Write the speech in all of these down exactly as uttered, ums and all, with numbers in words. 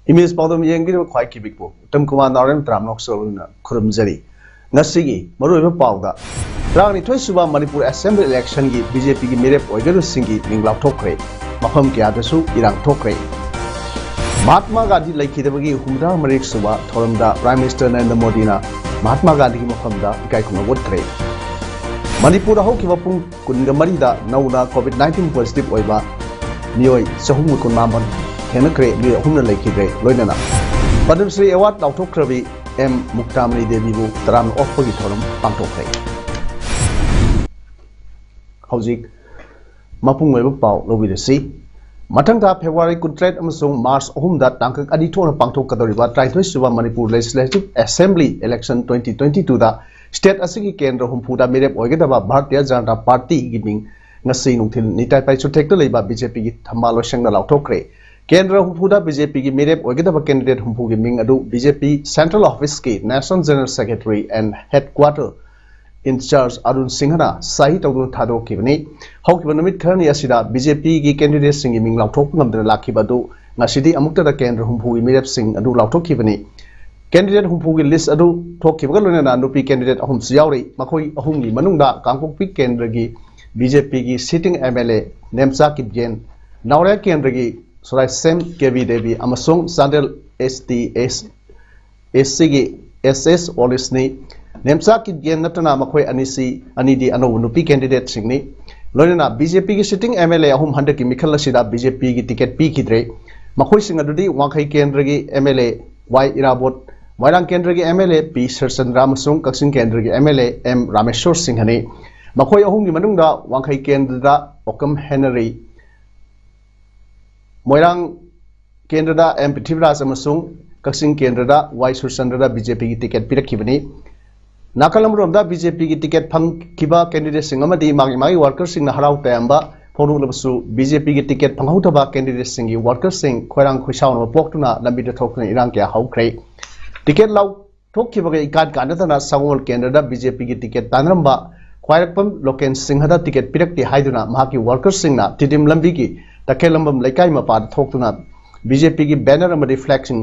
Image ꯄꯥꯎꯗꯝ ꯌꯦꯡꯕꯤꯔꯤꯕ ꯈ꯭ꯋꯥꯏ ꯀꯤꯕꯤꯛꯄꯨ ꯎꯇꯝ ꯀꯨꯃꯥꯔ ꯅꯥꯎꯔꯦꯝ ꯇꯔꯥꯝꯅ ꯈꯨꯔꯨꯝꯖꯔꯤ꯫ ꯉꯁꯤꯒꯤ ꯃꯔꯨꯑꯣꯏꯕ ꯄꯥꯎꯗ, ꯇꯔꯥꯅꯤꯊꯣꯏ ꯁꯨꯕ ꯃꯅꯤꯄꯨꯔ ꯑꯦꯁꯦꯝꯕ꯭ꯂꯤ ꯏꯂꯦꯛꯁꯟꯒꯤ ꯕꯤꯖꯦꯄꯤꯒꯤ ꯃꯤꯔꯦꯞ ꯑꯣꯏꯒꯗꯧꯁꯤꯡꯒꯤ ꯃꯤꯡ ꯂꯥꯎꯊꯣꯛꯈ꯭ꯔꯦ꯫ ꯃꯐꯝ ꯀꯌꯥꯗꯁꯨ ꯏꯔꯥꯡ ꯊꯣꯛꯈ꯭ꯔꯦ꯫ ꯃꯍꯥꯠꯃꯥ ꯒꯥꯟꯙꯤ ꯂꯩꯈꯤꯗꯕꯒꯤ ꯍꯨꯝꯐꯨꯇꯔꯥ ꯃꯔꯤ ꯁꯨꯕ ꯊꯧꯔꯝꯗ ꯄ꯭ꯔꯥꯏꯝ ꯃꯤꯅꯤꯁꯇꯔ ꯅꯔꯦꯟꯗ꯭ꯔ ꯃꯣꯗꯤꯅ ꯃꯍꯥꯠꯃꯥ ꯒꯥꯟꯙꯤꯒꯤ ꯃꯐꯝꯗ ꯏꯀꯥꯏ ꯈꯨꯝꯅꯕ ꯎꯠꯈ꯭ꯔꯦ꯫ ꯃꯅꯤꯄꯨꯔꯗ ꯍꯧꯈꯤꯕ ꯄꯨꯡ ꯀꯨꯟꯒ ꯃꯔꯤꯗ ꯅꯧꯅ ꯀꯣꯚꯤꯗ ꯅꯥꯏꯟꯇꯤꯟ ꯄꯣꯖꯤꯇꯤꯚ ꯑꯣꯏꯕ ꯃꯤꯑꯣꯏ ꯆꯍꯨꯝꯒ ꯀꯨꯟꯃꯥꯄꯟ ꯊꯦꯡꯅꯈ꯭ꯔꯦ, ꯃꯤꯑꯣꯏ ꯑꯍꯨꯝꯅ ꯂꯩꯈꯤꯗ꯭ꯔꯦ꯫ ꯂꯣꯏꯅꯅ ꯄꯗꯃꯁ꯭ꯔꯤ ꯑꯦꯋꯥꯔꯗ ꯂꯥꯎꯊꯣꯛꯈ꯭ꯔꯕꯤ ꯑꯦꯝ ꯃꯨꯛꯇꯥꯃꯅꯤ ꯗꯦꯕꯤꯕꯨ ꯇꯔꯥꯝꯅ ꯑꯣꯛꯄꯒꯤ ꯊꯧꯔꯝ ꯄꯥꯡꯊꯣꯛꯈ꯭ꯔꯦ꯫ ꯍꯧꯖꯤꯛ ꯃꯄꯨꯡ ꯑꯣꯏꯕ ꯄꯥꯎ ꯂꯧꯕꯤꯔꯁꯤ꯫ ꯃꯊꯪ ꯊꯥ ꯐꯦꯕ꯭ꯔꯨꯋꯥꯔꯤ ꯀꯨꯟꯇꯔꯦꯠ ꯑꯃꯁꯨꯡ ꯃꯥꯔꯆ ꯑꯍꯨꯝꯗ ꯇꯥꯡꯀꯛ ꯑꯅꯤ ꯊꯣꯛꯅ ꯄꯥꯡꯊꯣꯛꯀꯗꯧꯔꯤꯕ ꯇꯔꯥꯅꯤꯊꯣꯏ ꯁꯨꯕ Manipur legislative assembly election twenty twenty ꯇꯨꯗ ꯁ꯭ꯇꯦꯠ ꯑꯁꯤꯒꯤ ꯀꯦꯟꯗ꯭ꯔ ꯍꯨꯝꯐꯨꯗ ꯃꯤꯔꯦꯞ ꯑꯣꯏꯒꯗꯕ ꯚꯥꯔꯇꯤꯌ ꯖꯅꯇꯥ ꯄꯥꯔꯇꯤꯒꯤ ꯃꯤꯡ ꯉꯁꯤ ꯅꯨꯡꯊꯤꯜ ꯅꯤꯇꯥꯏ ꯄꯥꯏꯆꯨꯊꯦꯛꯇ ꯂꯩꯕ ꯕꯤꯖꯦꯄꯤꯒꯤ ꯊꯝꯕꯥꯜ ꯂꯣꯏꯁꯪꯗ ꯂꯥꯎꯊꯣꯛꯈ꯭ꯔꯦ꯫ ꯀꯦꯟꯗ꯭ꯔ ꯍꯨꯝꯐꯨꯗ ꯕꯤꯖꯦꯄꯤꯒꯤ ꯃꯤꯔꯦꯞ ꯑꯣꯏꯒꯗꯕ ꯀꯦꯟꯗꯤꯗꯦꯠ ꯍꯨꯝꯐꯨꯒꯤ ꯃꯤꯡ ꯑꯗꯨ ꯕꯤꯖꯦꯄꯤ ꯁꯦꯟꯇ꯭ꯔꯦꯜ ꯑꯣꯐꯤꯁꯀꯤ national general secretary and headquarter in charge Arun ꯁꯤꯡꯍꯅ ꯁꯍꯤ ꯇꯧꯗꯨꯅ ꯊꯥꯗꯣꯛꯈꯤꯕꯅꯤ꯫ ꯍꯧꯈꯤꯕ ꯅꯨꯃꯤꯠ ꯈꯔꯅꯤ ꯑꯁꯤꯗ ꯕꯤꯖꯦꯄꯤꯒꯤ ꯀꯦꯟꯗꯤꯗꯦꯠꯁꯤꯡꯒꯤ ꯃꯤꯡ ꯂꯥꯎꯊꯣꯛꯄ ꯉꯝꯗꯅ ꯂꯥꯛꯈꯤꯕ ꯑꯗꯨ ꯉꯁꯤꯗꯤ ꯑꯃꯨꯛꯇꯗ ꯀꯦꯟꯗ꯭ꯔ ꯍꯨꯝꯐꯨꯒꯤ ꯃꯤꯔꯦꯞꯁꯤꯡ ꯑꯗꯨ ꯂꯥꯎꯊꯣꯛꯈꯤꯕꯅꯤ꯫ ꯀꯦꯟꯗꯤꯗꯦꯠ ꯍꯨꯝꯐꯨꯒꯤ ꯂꯤꯁ ꯑꯗꯨ ꯊꯣꯛꯈꯤꯕꯒ ꯂꯣꯏꯅꯅ ꯅꯨꯄꯤ ꯀꯦꯟꯗꯤꯗꯦꯠ ꯑꯍꯨꯝꯁꯨ ꯌꯥꯎꯔꯤ꯫ ꯃꯈꯣꯏ ꯑꯍꯨꯝꯒꯤ ꯃꯅꯨꯡꯗ ꯀꯥꯡꯄꯣꯛꯄꯤ ꯀꯦꯟꯗ꯭ꯔꯒꯤ ꯕꯤꯖꯦꯄꯤꯒꯤ ꯁꯤꯇꯤꯡ ꯑꯦꯝ ꯑꯦꯜ ꯑꯦ ꯅꯦꯝꯆꯥ ꯀꯤꯞꯒꯦꯟ, ꯅꯥꯎꯔꯦꯝ ꯀꯦꯟꯗ꯭ꯔꯒꯤ ꯁꯣꯔꯥꯏꯁꯦꯝ ꯀꯦ ꯕꯤ ꯗꯦꯕꯤ ꯑꯃꯁꯨꯡ ꯆꯥꯟꯗꯦꯜ ꯑꯦꯁ ꯇꯤ ꯑꯦꯁ ꯑꯦꯁ ꯁꯤꯒꯤ ꯑꯦꯁ ꯑꯦꯁ ꯑꯣꯂꯤꯁꯅꯤ꯫ ꯅꯦꯝꯆꯥ ꯀꯤꯞꯒꯦꯟ ꯅꯠꯇꯅ ꯃꯈꯣꯏ ꯑꯅꯤꯁꯤ, ꯑꯅꯤꯗꯤ ꯑꯅꯧꯕ ꯅꯨꯄꯤ ꯀꯦꯟꯗꯤꯗꯦꯠꯁꯤꯡꯅꯤ꯫ ꯂꯣꯏꯅꯅ ꯕꯤꯖꯦꯄꯤꯒꯤ ꯁꯤꯇꯤꯡ ꯑꯦꯝ ꯑꯦꯜ ꯑꯦ ꯑꯍꯨꯝ ꯍꯟꯗꯛꯀꯤ ꯃꯤꯈꯜ ꯑꯁꯤꯗ ꯕꯤꯖꯦꯄꯤꯒꯤ ꯇꯤꯀꯦꯠ ꯄꯤꯈꯤꯗ꯭ꯔꯦ꯫ ꯃꯈꯣꯏꯁꯤꯡ ꯑꯗꯨꯗꯤ ꯋꯥꯡꯈꯩ ꯀꯦꯟꯗ꯭ꯔꯒꯤ ꯑꯦꯝ ꯑꯦꯜ ꯑꯦ ꯋꯥꯏ ꯏꯔꯥꯕꯣꯠ, ꯃꯣꯏꯔꯥꯡ ꯀꯦꯟꯗ꯭ꯔꯒꯤ ꯑꯦꯝ ꯑꯦꯜ ꯑꯦ ꯄꯤ ꯁꯔꯆꯟꯗ꯭ꯔ ꯑꯃꯁꯨꯡ ꯀꯛꯆꯤꯡ ꯀꯦꯟꯗ꯭ꯔꯒꯤ M L A M Rameshwor ꯁꯤꯡꯍꯅꯤ꯫ ꯃꯈꯣꯏ ꯑꯍꯨꯝꯒꯤ ꯃꯅꯨꯡꯗ ꯋꯥꯡꯈꯩ ꯀꯦꯟꯗ꯭ꯔꯗ ꯑꯣꯀꯝ ꯍꯦꯅꯔꯤ, ꯃꯣꯏꯔꯥꯡ ꯀꯦꯟꯗ꯭ꯔꯗ ꯑꯦꯝ ꯄ꯭ꯔꯤꯊꯤꯕꯤꯔꯥꯖ ꯑꯃꯁꯨꯡ ꯀꯛꯆꯤꯡ ꯀꯦꯟꯗ꯭ꯔꯗ ꯋꯥꯏ ꯁꯨꯔꯆꯟꯗ꯭ꯔꯗ ꯕꯤ ꯖꯦ ꯄꯤꯒꯤ ꯇꯤꯀꯦꯠ ꯄꯤꯔꯛꯈꯤꯕꯅꯤ꯫ ꯅꯥꯀꯜ ꯑꯃꯔꯣꯝꯗ ꯕꯤ ꯖꯦ ꯄꯤꯒꯤ ꯇꯤꯀꯦꯠ ꯐꯪꯈꯤꯕ ꯀꯦꯟꯗꯤꯗꯦꯠꯁꯤꯡ ꯑꯃꯗꯤ ꯃꯥꯒꯤ ꯃꯥꯒꯤ ꯋꯥꯔꯀꯔꯁꯤꯡꯅ ꯍꯔꯥꯎ ꯇꯌꯥꯝꯕ ꯐꯣꯡꯗꯣꯛꯂꯕꯁꯨ, ꯕꯤ ꯖꯦ ꯄꯤꯒꯤ ꯇꯤꯀꯦꯠ ꯐꯪꯍꯧꯗꯕ ꯀꯦꯟꯗꯤꯗꯦꯠꯁꯤꯡꯒꯤ ꯋꯥꯔꯀꯔꯁꯤꯡ ꯈꯣꯏꯔꯥꯡ ꯈꯣꯏꯁꯥꯎꯅꯕ ꯄꯣꯛꯇꯨꯅ ꯂꯝꯕꯤꯗ ꯊꯣꯛꯇꯨꯅ ꯏꯔꯥꯡ ꯀꯌꯥ ꯍꯧꯈ꯭ꯔꯦ꯫ ꯇꯤꯀꯦꯠ ꯂꯧꯊꯣꯛꯈꯤꯕꯒ ꯏꯀꯥꯟ ꯀꯥꯟꯅꯗꯅ ꯁꯒꯣꯜ ꯀꯦꯟꯗ꯭ꯔꯗ ꯕꯤ ꯖꯦ ꯄꯤꯒꯤ ꯇꯤꯀꯦꯠ ꯇꯥꯟꯅꯔꯝꯕ ꯈ꯭ꯋꯥꯏꯔꯥꯛꯄꯝ ꯂꯣꯀꯦꯟ ꯁꯤꯡꯍꯗ ꯇꯤꯀꯦꯠ ꯄꯤꯔꯛꯇꯦ ꯍꯥꯏꯗꯨꯅ ꯃꯍꯥꯛꯀꯤ ꯋꯥꯔꯀꯔꯁꯤꯡꯅ ꯇꯤꯗꯤꯝ ꯂꯝꯕꯤꯒꯤ ꯇꯈꯦꯜꯂꯝꯕꯝ ꯂꯩꯀꯥꯏ ꯃꯄꯥꯗ ꯊꯣꯛꯇꯨꯅ ꯕꯤ ꯖꯦ ꯄꯤꯒꯤ ꯕꯦꯅꯔ ꯑꯃꯗꯤ ꯐ꯭ꯂꯦꯒꯁꯤꯡ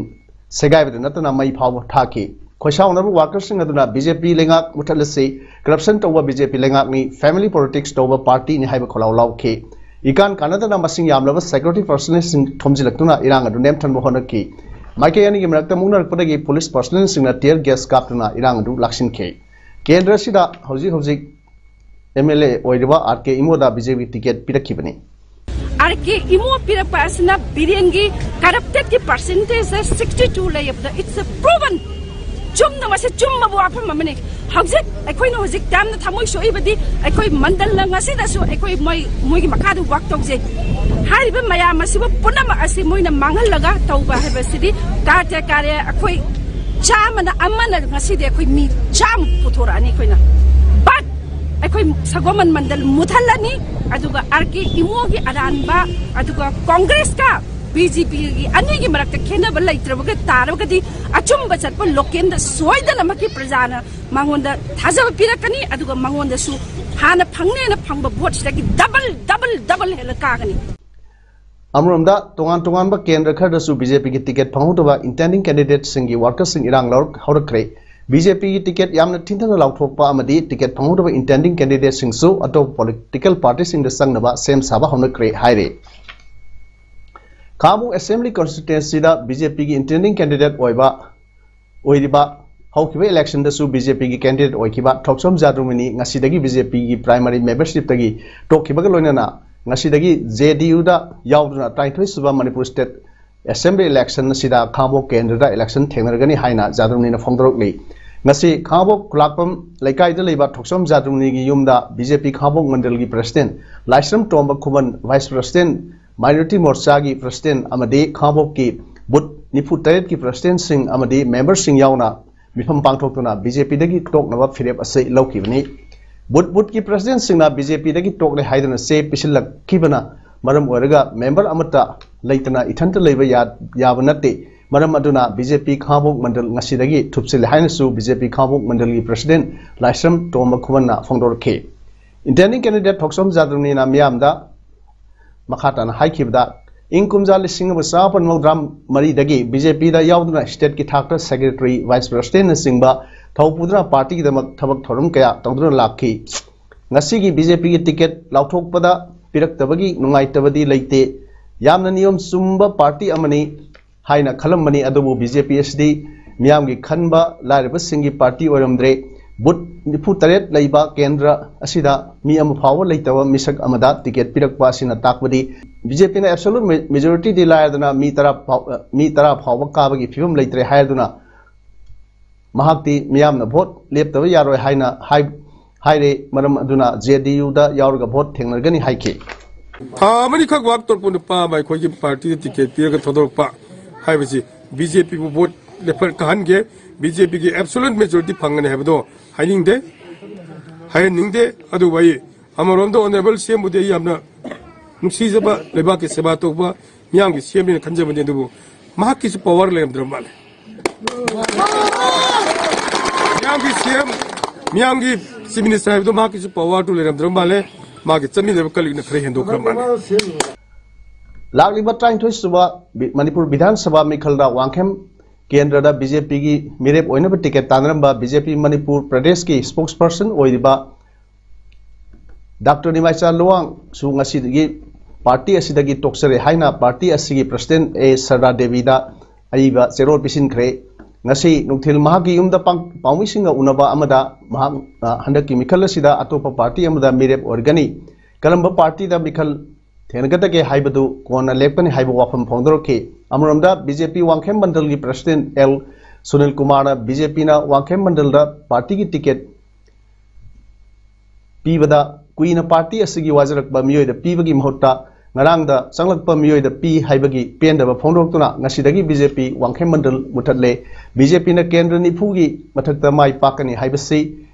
ꯁꯦꯒꯥꯏꯕꯗ ꯅꯠꯇꯅ ꯃꯩ ꯐꯥꯎꯕ ꯊꯥꯈꯤ꯫ ꯈꯣꯏꯁꯥꯎꯅꯔꯕ ꯋꯥꯔꯀꯔꯁꯤꯡ ꯑꯗꯨꯅ ꯕꯤ ꯖꯦ ꯄꯤ ꯂꯩꯉꯥꯛ ꯃꯨꯊꯠꯂꯁꯤ, ꯀꯔꯞꯁꯟ ꯇꯧꯕ ꯕꯤ ꯖꯦ ꯄꯤ ꯂꯩꯉꯥꯛꯅꯤ, ꯐꯦꯃꯤꯂꯤ ꯄꯣꯂꯤꯇꯤꯛꯁ ꯇꯧꯕ ꯄꯥꯔꯇꯤꯅꯤ ꯍꯥꯏꯕ ꯈꯣꯜꯂꯥꯎ ꯂꯥꯎꯈꯤ꯫ ꯏꯀꯥꯟ ꯀꯥꯟꯅꯗꯅ ꯃꯁꯤꯡ ꯌꯥꯝꯂꯕ ꯁꯦꯀ꯭ꯌꯨꯔꯤꯇꯤ ꯄꯔꯁꯅꯦꯜꯁꯤꯡ ꯊꯣꯝꯖꯤꯜꯂꯛꯇꯨꯅ ꯏꯔꯥꯡ ꯑꯗꯨ ꯅꯦꯝꯊꯟꯕ ꯍꯣꯠꯅꯈꯤ꯫ ꯃꯥꯏꯀꯩ ꯑꯅꯤꯒꯤ ꯃꯔꯛꯇ ꯃꯨꯛꯅꯔꯛꯄꯗꯒꯤ ꯄꯨꯂꯤꯁ ꯄꯔꯁꯅꯦꯜꯁꯤꯡꯅ ꯇꯤꯌꯔ ꯒ꯭ꯌꯥꯁ ꯀꯥꯞꯇꯨꯅ ꯏꯔꯥꯡ ꯑꯗꯨ ꯂꯥꯛꯁꯤꯟꯈꯤ꯫ ꯀꯦꯟꯗ꯭ꯔ ꯑꯁꯤꯗ ꯍꯧꯖꯤꯛ ꯍꯧꯖꯤꯛ ꯑꯦꯝ ꯑꯦꯜ ꯑꯦ ꯑꯣꯏꯔꯤꯕ ꯑꯥꯔ ꯀꯦ ꯏꯃꯣꯗ ꯕꯤ ꯖꯦ ꯄꯤ ꯇꯤꯀꯦꯠ ꯄꯤꯔꯛꯈꯤꯕꯅꯤ꯫ ꯑꯥꯔ ꯀꯦ ꯏꯃꯣ ꯄꯤꯔꯛꯄ ꯑꯁꯤꯅ ꯕꯤꯔꯦꯟꯒꯤ ꯀꯔꯞꯇꯦꯠꯀꯤ ꯄꯥꯔꯁꯦꯟꯇꯦꯖꯁꯦ ꯁꯤꯛꯁꯇꯤ ꯇꯨ ꯂꯩꯌꯦꯕꯗ, it's a proven, ꯆꯨꯝꯅ ꯃꯁꯤ ꯆꯨꯝꯃꯕ ꯋꯥꯐꯝ ꯑꯃꯅꯤ꯫ ꯍꯧꯖꯤꯛ ꯑꯩꯈꯣꯏꯅ ꯍꯧꯖꯤꯛ ꯌꯥꯝꯅ ꯊꯃꯣꯏ ꯁꯣꯛꯏꯕꯗꯤ ꯑꯩꯈꯣꯏ ꯃꯟꯗꯜꯅ ꯉꯁꯤꯗꯁꯨ ꯑꯩꯈꯣꯏ ꯃꯣꯏ ꯃꯣꯏꯒꯤ ꯃꯈꯥꯗ ꯋꯥꯛ ꯇꯧꯖꯩ꯫ ꯍꯥꯏꯔꯤꯕ ꯃꯌꯥꯝ ꯑꯁꯤꯕꯨ ꯄꯨꯝꯅꯃꯛ ꯑꯁꯤ ꯃꯣꯏꯅ ꯃꯥꯡꯍꯜꯂꯒ ꯇꯧꯕ ꯍꯥꯏꯕꯁꯤꯗꯤ ꯀꯥꯔꯇꯦ ꯀꯥꯔꯦ꯫ ꯑꯩꯈꯣꯏ ꯆꯥꯝꯃꯅ ꯑꯃꯅ ꯉꯁꯤꯗꯤ ꯑꯩꯈꯣꯏ ꯃꯤ ꯆꯥꯝꯃ ꯄꯨꯊꯣꯔꯛꯑꯅꯤ ꯑꯩꯈꯣꯏꯅ꯫ But ꯑꯩꯈꯣꯏ ꯁꯒꯣꯃꯟ ꯃꯟꯗꯜ ꯃꯨꯊꯠꯂꯅꯤ꯫ ꯑꯗꯨꯒ ꯑꯥꯔ ꯀꯦ ꯏꯃꯣꯒꯤ ꯑꯔꯥꯟꯕ, ꯑꯗꯨꯒ ꯀꯣꯡꯒ꯭ꯔꯦꯁꯀ ꯕꯤ ꯖꯦ ꯄꯤꯒꯤ ꯑꯅꯤꯒꯤ ꯃꯔꯛꯇ ꯈꯦꯠꯅꯕ ꯂꯩꯇ꯭ꯔꯕꯒ ꯇꯥꯔꯒꯗꯤ ꯑꯆꯨꯝꯕ ꯆꯠꯄ ꯂꯣꯀꯦꯟꯗ ꯁꯣꯏꯗꯅꯃꯛꯀꯤ ꯄ꯭ꯔꯖꯥꯅ ꯃꯉꯣꯟꯗ ꯊꯥꯖꯕ ꯄꯤꯔꯛꯀꯅꯤ꯫ ꯑꯗꯨꯒ ꯃꯉꯣꯟꯗꯁꯨ ꯍꯥꯟꯅ ꯐꯪꯅꯦꯅ ꯐꯪꯕ ꯚꯣꯠꯁꯤꯗꯒꯤ ꯗꯕꯜ ꯗꯕꯜ ꯗꯕꯜ ꯍꯦꯜꯂ ꯀꯥꯒꯅꯤ꯫ ꯑꯃꯔꯣꯝꯗ ꯇꯣꯉꯥꯟ ꯇꯣꯉꯥꯟꯕ ꯀꯦꯟꯗ꯭ꯔ ꯈꯔꯗꯁꯨ ꯕꯤ ꯖꯦ ꯄꯤꯒꯤ ꯇꯤꯀꯦꯠ ꯐꯪꯍꯧꯗꯕ ꯏꯟꯇꯦꯟꯗꯤꯡ ꯀꯦꯟꯗꯤꯗꯦꯠꯁꯤꯡꯒꯤ ꯋꯥꯔꯀꯔꯁꯤꯡ ꯏꯔꯥꯡ ꯂꯧꯔꯛ-, ꯍꯧꯔꯛꯈ꯭ꯔꯦ꯫ ꯕꯤ ꯖꯦ ꯄꯤꯒꯤ ꯇꯤꯀꯦꯠ ꯌꯥꯝꯅ ꯊꯤꯟꯊꯅ ꯂꯥꯎꯊꯣꯛꯄ ꯑꯃꯗꯤ ꯇꯤꯀꯦꯠ ꯐꯪꯍꯧꯗꯕ ꯏꯟꯇꯦꯟꯗꯤꯡ ꯀꯦꯟꯗꯤꯗꯦꯠꯁꯤꯡꯁꯨ ꯑꯇꯣꯞꯄ ꯄꯣꯂꯤꯇꯤꯀꯦꯜ ꯄꯥꯔꯇꯤꯁꯤꯡꯗ ꯆꯪꯅꯕ ꯁꯦꯝ ꯁꯥꯕ ꯍꯧꯅꯈ꯭ꯔꯦ ꯍꯥꯏꯔꯤ꯫ ꯈꯥꯉꯕꯣꯛ ꯑꯦꯁꯦꯝꯕ꯭ꯂꯤ ꯀꯟꯁꯇꯤꯇ꯭ꯋꯦꯟꯁꯤꯗ ꯕꯤ ꯖꯦ ꯄꯤꯒꯤ ꯏꯟꯇꯦꯟꯗꯤꯡ ꯀꯦꯟꯗꯤꯗꯦꯠ ꯑꯣꯏꯕ, ꯑꯣꯏꯔꯤꯕ ꯍꯧꯈꯤꯕ ꯏꯂꯦꯛꯁꯟꯗꯁꯨ ꯕꯤ ꯖꯦ ꯄꯤꯒꯤ ꯀꯦꯟꯗꯤꯗꯦꯠ ꯑꯣꯏꯈꯤꯕ ꯊꯣꯛꯆꯣꯝ ꯖꯥꯗꯨꯃꯅꯤ ꯉꯁꯤꯗꯒꯤ ꯕꯤ ꯖꯦ ꯄꯤꯒꯤ ꯄ꯭ꯔꯥꯏꯃꯔꯤ ꯃꯦꯝꯕꯔꯁꯤꯞꯇꯒꯤ ꯇꯣꯛꯈꯤꯕꯒ ꯂꯣꯏꯅꯅ ꯉꯁꯤꯗꯒꯤ ꯖꯦ ꯗꯤ ꯌꯨꯗ ꯌꯥꯎꯗꯨꯅ ꯇꯔꯥꯅꯤꯊꯣꯏ ꯁꯨꯕ ꯃꯅꯤꯄꯨꯔ ꯁ꯭ꯇꯦꯠ ꯑꯦꯁꯦꯝꯕ꯭ꯂꯤ ꯏꯂꯦꯛꯁꯟ ꯑꯁꯤꯗ ꯈꯥꯉꯕꯣꯛ ꯀꯦꯟꯗ꯭ꯔꯗ ꯏꯂꯦꯛꯁꯟ ꯊꯦꯡꯅꯔꯒꯅꯤ ꯍꯥꯏꯅ ꯖꯥꯗꯨꯃꯅꯤꯅ ꯐꯣꯡꯗꯣꯔꯛꯂꯤ꯫ ꯉꯁꯤ ꯈꯥꯉꯕꯣꯛ ꯈꯨꯂꯥꯛꯄꯝ ꯂꯩꯀꯥꯏꯗ ꯂꯩꯕ ꯊꯣꯛꯆꯣꯝ ꯖꯥꯗꯨꯃꯅꯤꯒꯤ ꯌꯨꯝꯗ ꯕꯤ ꯖꯦ ꯄꯤ ꯈꯥꯉꯕꯣꯛ ꯃꯟꯗꯜꯒꯤ ꯄ꯭ꯔꯁꯤꯗꯦꯟ ꯂꯥꯏꯁ꯭ꯔꯝ ꯇꯣꯝꯕ ꯈꯨꯃꯟ, ꯚꯥꯏꯁ ꯄ꯭ꯔꯁꯤꯗꯦꯟ ꯃꯥꯏꯅꯣꯔꯤꯇꯤ ꯃꯣꯔꯆꯥꯒꯤ ꯄ꯭ꯔꯁꯤꯗꯦꯟ ꯑꯃꯗꯤ ꯈꯥꯉꯕꯣꯛꯀꯤ ꯕꯨꯠ ꯅꯤꯐꯨ ꯇꯔꯦꯠꯀꯤ ꯄ꯭ꯔꯁꯤꯗꯦꯟꯁꯤꯡ ꯑꯃꯗꯤ ꯃꯦꯝꯕꯔꯁꯤꯡ ꯌꯥꯎꯅ ꯃꯤꯐꯝ ꯄꯥꯡꯊꯣꯛꯇꯨꯅ ꯕꯤ ꯖꯦ ꯄꯤꯗꯒꯤ ꯇꯣꯛꯅꯕ ꯐꯤꯔꯦꯞ ꯑꯁꯤ ꯂꯧꯈꯤꯕꯅꯤ꯫ ꯕꯨꯠ ꯕꯨꯠꯀꯤ ꯄ꯭ꯔꯁꯤꯗꯦꯟꯁꯤꯡꯅ ꯕꯤ ꯖꯦ ꯄꯤꯗꯒꯤ ꯇꯣꯛꯂꯦ ꯍꯥꯏꯗꯨꯅ ꯆꯦ ꯄꯤꯁꯤꯜꯂꯛꯈꯤꯕꯅ ꯃꯔꯝ ꯑꯣꯏꯔꯒ ꯃꯦꯝꯕꯔ ꯑꯃꯠꯇ ꯂꯩꯇꯅ ꯏꯊꯟꯇ ꯂꯩꯕ ꯌꯥ-, ꯌꯥꯕ ꯅꯠꯇꯦ꯫ ꯃꯔꯝ ꯑꯗꯨꯅ ꯕꯤ ꯖꯦ ꯄꯤ ꯈꯥꯉꯕꯣꯛ ꯃꯟꯗꯜ ꯉꯁꯤꯗꯒꯤ ꯊꯨꯞꯆꯤꯜꯂꯦ ꯍꯥꯏꯅꯁꯨ ꯕꯤ ꯖꯦ ꯄꯤ ꯈꯥꯉꯕꯣꯛ ꯃꯟꯗꯜꯒꯤ ꯄ꯭ꯔꯁꯤꯗꯦꯟ ꯂꯥꯏꯁ꯭ꯔꯝ ꯇꯣꯝꯕ ꯈꯨꯃꯟꯅ ꯐꯣꯡꯗꯣꯔꯛꯈꯤ꯫ ꯏꯟꯗꯤꯌꯥꯟ ꯀꯦꯟꯗꯤꯗꯦꯠ ꯊꯣꯛꯆꯣꯝ ꯖꯥꯗꯕꯅꯤꯅ ꯃꯤꯌꯥꯝꯗ ꯃꯈꯥ ꯇꯥꯅ ꯍꯥꯏꯈꯤꯕꯗ, ꯏꯪ ꯀꯨꯝꯖꯥ ꯂꯤꯁꯤꯡ ꯑꯃ ꯆꯥꯃꯥꯄꯟ ꯃꯧꯗ꯭ꯔꯥ ꯃꯔꯤꯗꯒꯤ ꯕꯤ ꯖꯦ ꯄꯤꯗ ꯌꯥꯎꯗꯨꯅ ꯁ꯭ꯇꯦꯠꯀꯤ ꯊꯥꯛꯇ ꯁꯦꯀ꯭ꯔꯦꯇꯔꯤ, ꯚꯥꯏꯁ ꯄ꯭ꯔꯁꯤꯗꯦꯟꯠꯅꯆꯤꯡꯕ ꯊꯧ ꯄꯨꯗꯨꯅ ꯄꯥꯔꯇꯤꯒꯤꯗꯃꯛ ꯊꯕꯛ ꯊꯧꯔꯝ ꯀꯌꯥ ꯇꯧꯗꯨꯅ ꯂꯥꯛꯈꯤ꯫ ꯉꯁꯤꯒꯤ ꯕꯤ ꯖꯦ ꯄꯤꯒꯤ ꯇꯤꯀꯦꯠ ꯂꯥꯎꯊꯣꯛꯄꯗ ꯄꯤꯔꯛꯇꯕꯒꯤ ꯅꯨꯡꯉꯥꯏꯇꯕꯗꯤ ꯂꯩꯇꯦ꯫ ꯌꯥꯝꯅ ꯅꯤꯌꯣꯝ ꯆꯨꯝꯕ ꯄꯥꯔꯇꯤ ꯑꯃꯅꯤ ꯍꯥꯏꯅ ꯈꯜꯂꯝꯕꯅꯤ, ꯑꯗꯨꯕꯨ ꯕꯤ ꯖꯦ ꯄꯤ ꯑꯁꯤꯗꯤ ꯃꯤꯌꯥꯝꯒꯤ ꯈꯟꯕ ꯂꯥꯏꯔꯕꯁꯤꯡꯒꯤ ꯄꯥꯔꯇꯤ ꯑꯣꯏꯔꯝꯗ꯭ꯔꯦ꯫ ꯕꯨꯠ ꯅꯤꯐꯨ ꯇꯔꯦꯠ ꯂꯩꯕ ꯀꯦꯟꯗ꯭ꯔ ꯑꯁꯤꯗ ꯃꯤ ꯑꯃ ꯐꯥꯎꯕ ꯂꯩꯇꯕ ꯃꯤꯁꯛ ꯑꯃꯗ ꯇꯤꯀꯦꯠ ꯄꯤꯔꯛꯄ ꯑꯁꯤꯅ ꯇꯥꯛꯄꯗꯤ ꯕꯤ ꯖꯦ ꯄꯤꯅ ꯑꯦꯕꯁꯣꯂꯨꯠ ꯃꯦ-, ꯃꯦꯖꯣꯔꯤꯇꯤꯗꯤ ꯂꯥꯏꯔꯗꯅ ꯃꯤ ꯇꯔꯥ ꯐꯥꯎ-, ꯃꯤ ꯇꯔꯥ ꯐꯥꯎꯕ ꯀꯥꯕꯒꯤ ꯐꯤꯕꯝ ꯂꯩꯇ꯭ꯔꯦ ꯍꯥꯏꯗꯨꯅ ꯃꯍꯥꯛꯇꯤ ꯃꯤꯌꯥꯝꯅ ꯚꯣꯠ ꯂꯦꯞꯇꯕ ꯌꯥꯔꯣꯏ ꯍꯥꯏꯅ ꯍꯥꯏ-, ꯍꯥꯏꯔꯦ꯫ ꯃꯔꯝ ꯑꯗꯨꯅ ꯖꯦ ꯗꯤ ꯌꯨꯗ ꯌꯥꯎꯔꯒ ꯚꯣꯠ ꯊꯦꯡꯅꯒꯅꯤ ꯍꯥꯏꯈꯤ꯫ ꯊꯥ ꯑꯃꯅꯤꯈꯛ ꯋꯥꯛ ꯇꯧꯔꯛꯄ ꯅꯨꯄꯥ ꯑꯃ ꯑꯩꯈꯣꯏꯒꯤ ꯄꯥꯔꯇꯤꯗ ꯇꯤꯀꯦꯠ ꯄꯤꯔꯒ ꯊꯥꯗꯣꯔꯛꯄ ꯍꯥꯏꯕꯁꯤ ꯕꯤ ꯖꯦ ꯄꯤꯕꯨ ꯚꯣꯠ ꯂꯦꯞꯐꯝ ꯀꯥꯍꯟꯒꯦ, ꯕꯤ ꯖꯦ ꯄꯤꯒꯤ ꯑꯦꯕꯁꯣꯂꯨꯠ ꯃꯦꯖꯣꯔꯤꯇꯤ ꯐꯪꯒꯅꯤ ꯍꯥꯏꯕꯗꯣ ꯍꯥꯏꯅꯤꯡꯗꯦ, ꯍꯥꯏꯍꯟꯅꯤꯡꯗꯦ꯫ ꯑꯗꯨꯕꯨ ꯑꯩ ꯑꯃꯔꯣꯝꯗ ꯑꯣꯅꯔꯦꯕꯜ ꯁꯤ ꯑꯦꯝꯕꯨꯗꯤ ꯑꯩ ꯌꯥꯝꯅ ꯅꯨꯡꯁꯤꯖꯕ, ꯂꯩꯕꯥꯛꯀꯤ ꯁꯦꯕꯥ ꯇꯧꯕ ꯃꯤꯌꯥꯝꯒꯤ ꯁꯤ ꯑꯦꯝꯅꯦꯅ ꯈꯟꯖꯕꯅꯤ꯫ ꯑꯗꯨꯕꯨ ꯃꯍꯥꯛꯀꯤꯁꯨ ꯄꯋꯥꯔ ꯂꯩꯔꯝꯗ꯭ꯔꯕ ꯃꯥꯜꯂꯦ꯫ ꯃꯤꯌꯥꯝꯒꯤ ꯁꯤ ꯑꯦꯝ, ꯃꯤꯌꯥꯝꯒꯤ ꯆꯤꯐ ꯃꯤꯅꯤꯁꯇꯔ ꯍꯥꯏꯕꯗꯣ ꯃꯍꯥꯛꯀꯤꯁꯨ ꯄꯋꯥꯔꯗꯨ ꯂꯩꯔꯝꯗ꯭ꯔꯕ ꯃꯥꯜꯂꯦ꯫ ꯃꯥꯒꯤ ꯆꯠꯃꯤꯟꯅꯕ ꯀꯂꯤꯛꯅ ꯈꯔ ꯍꯦꯟꯗꯣꯛꯈ꯭ꯔꯕ ꯃꯥꯜꯂꯦ꯫ ꯂꯥꯛꯂꯤꯕ ꯇꯔꯥꯅꯤꯊꯣꯏ ꯁꯨꯕ ꯕꯤ-, ꯃꯅꯤꯄꯨꯔ ꯕꯤꯙꯥꯟ ꯁꯚꯥ ꯃꯤꯈꯜꯗ ꯋꯥꯡꯈꯦꯝ ꯀꯦꯟꯗ꯭ꯔꯗ ꯕꯤ ꯖꯦ ꯄꯤꯒꯤ ꯃꯤꯔꯦꯞ ꯑꯣꯏꯅꯕ ticket ꯇꯥꯟꯅꯔꯝꯕ B J P Manipur ꯄ꯭ꯔꯗꯦꯁꯀꯤ ꯁ꯭ꯄꯣꯛꯁ ꯄꯔꯁꯟ ꯑꯣꯏꯔꯤꯕ ꯗꯥꯛꯇꯔ ꯅꯤꯃꯥꯏꯆꯥ ꯂꯨꯋꯥꯡꯁꯨ ꯉꯁꯤꯗꯒꯤ ꯄꯥꯔꯇꯤ ꯑꯁꯤꯗꯒꯤ ꯇꯣꯛꯆꯔꯦ ꯍꯥꯏꯅ ꯄꯥꯔꯇꯤ ꯑꯁꯤꯒꯤ ꯄ꯭ꯔꯁꯤꯗꯦꯟꯠ ꯑꯦ ꯁꯔꯗꯥ ꯗꯦꯕꯤꯗ ꯑꯏꯕ ꯆꯦꯔꯣꯜ ꯄꯤꯁꯤꯟꯈ꯭ꯔꯦ꯫ ꯉꯁꯤ ꯅꯨꯡꯊꯤꯜ ꯃꯍꯥꯛꯀꯤ ꯌꯨꯝꯗ ꯄꯥꯡ-, ꯄꯥꯎꯃꯤꯁꯤꯡꯒ ꯎꯅꯕ ꯑꯃꯗ ꯃꯍꯥꯛꯅ ꯍꯟꯗꯛꯀꯤ ꯃꯤꯈꯜ ꯑꯁꯤꯗ ꯑꯇꯣꯞꯄ ꯄꯥꯔꯇꯤ ꯑꯃꯗ ꯃꯤꯔꯦꯞ ꯑꯣꯏꯔꯒꯅꯤ, ꯀꯔꯝꯕ ꯄꯥꯔꯇꯤꯗ ꯃꯤꯈꯜ ꯊꯦꯡꯅꯒꯗꯒꯦ ꯍꯥꯏꯕꯗꯨ ꯀꯣꯟꯅ ꯂꯦꯞꯀꯅꯤ ꯍꯥꯏꯕ ꯋꯥꯐꯝ ꯐꯣꯡꯗꯣꯔꯛꯈꯤ꯫ ꯑꯃꯔꯣꯝꯗ ꯕꯤ ꯖꯦ ꯄꯤ ꯋꯥꯡꯈꯦꯝ ꯃꯟꯗꯜꯒꯤ ꯄ꯭ꯔꯁꯤꯗꯦꯟꯠ ꯑꯦꯜ ꯁꯨꯅꯤꯜ ꯀꯨꯃꯥꯔꯅ ꯕꯤ ꯖꯦ ꯄꯤꯅ ꯋꯥꯡꯈꯦꯝ ꯃꯟꯗꯜꯗ ꯄꯥꯔꯇꯤꯒꯤ ꯇꯤꯀꯦꯠ ꯄꯤꯕꯗ ꯀꯨꯏꯅ ꯄꯥꯔꯇꯤ ꯑꯁꯤꯒꯤ ꯋꯥꯖꯔꯛꯄ ꯃꯤꯑꯣꯏꯗ ꯄꯤꯕꯒꯤ ꯃꯍꯨꯠꯇ ꯉꯔꯥꯡꯗ ꯆꯪꯂꯛꯄ ꯃꯤꯑꯣꯏꯗ ꯄꯤ ꯍꯥꯏꯕꯒꯤ ꯄꯦꯟꯗꯕ ꯐꯣꯡꯗꯣꯔꯛꯇꯨꯅ ꯉꯁꯤꯗꯒꯤ ꯕꯤ ꯖꯦ ꯄꯤ ꯋꯥꯡꯈꯩ ꯃꯟꯗꯜ ꯃꯨꯊꯠꯂꯦ꯫ ꯕꯤ ꯖꯦ ꯄꯤꯅ ꯀꯦꯟꯗ꯭ꯔ ꯅꯤꯐꯨꯒꯤ ꯃꯊꯛꯇ ꯃꯥꯏ ꯄꯥꯛꯀꯅꯤ ꯍꯥꯏꯕꯁꯤ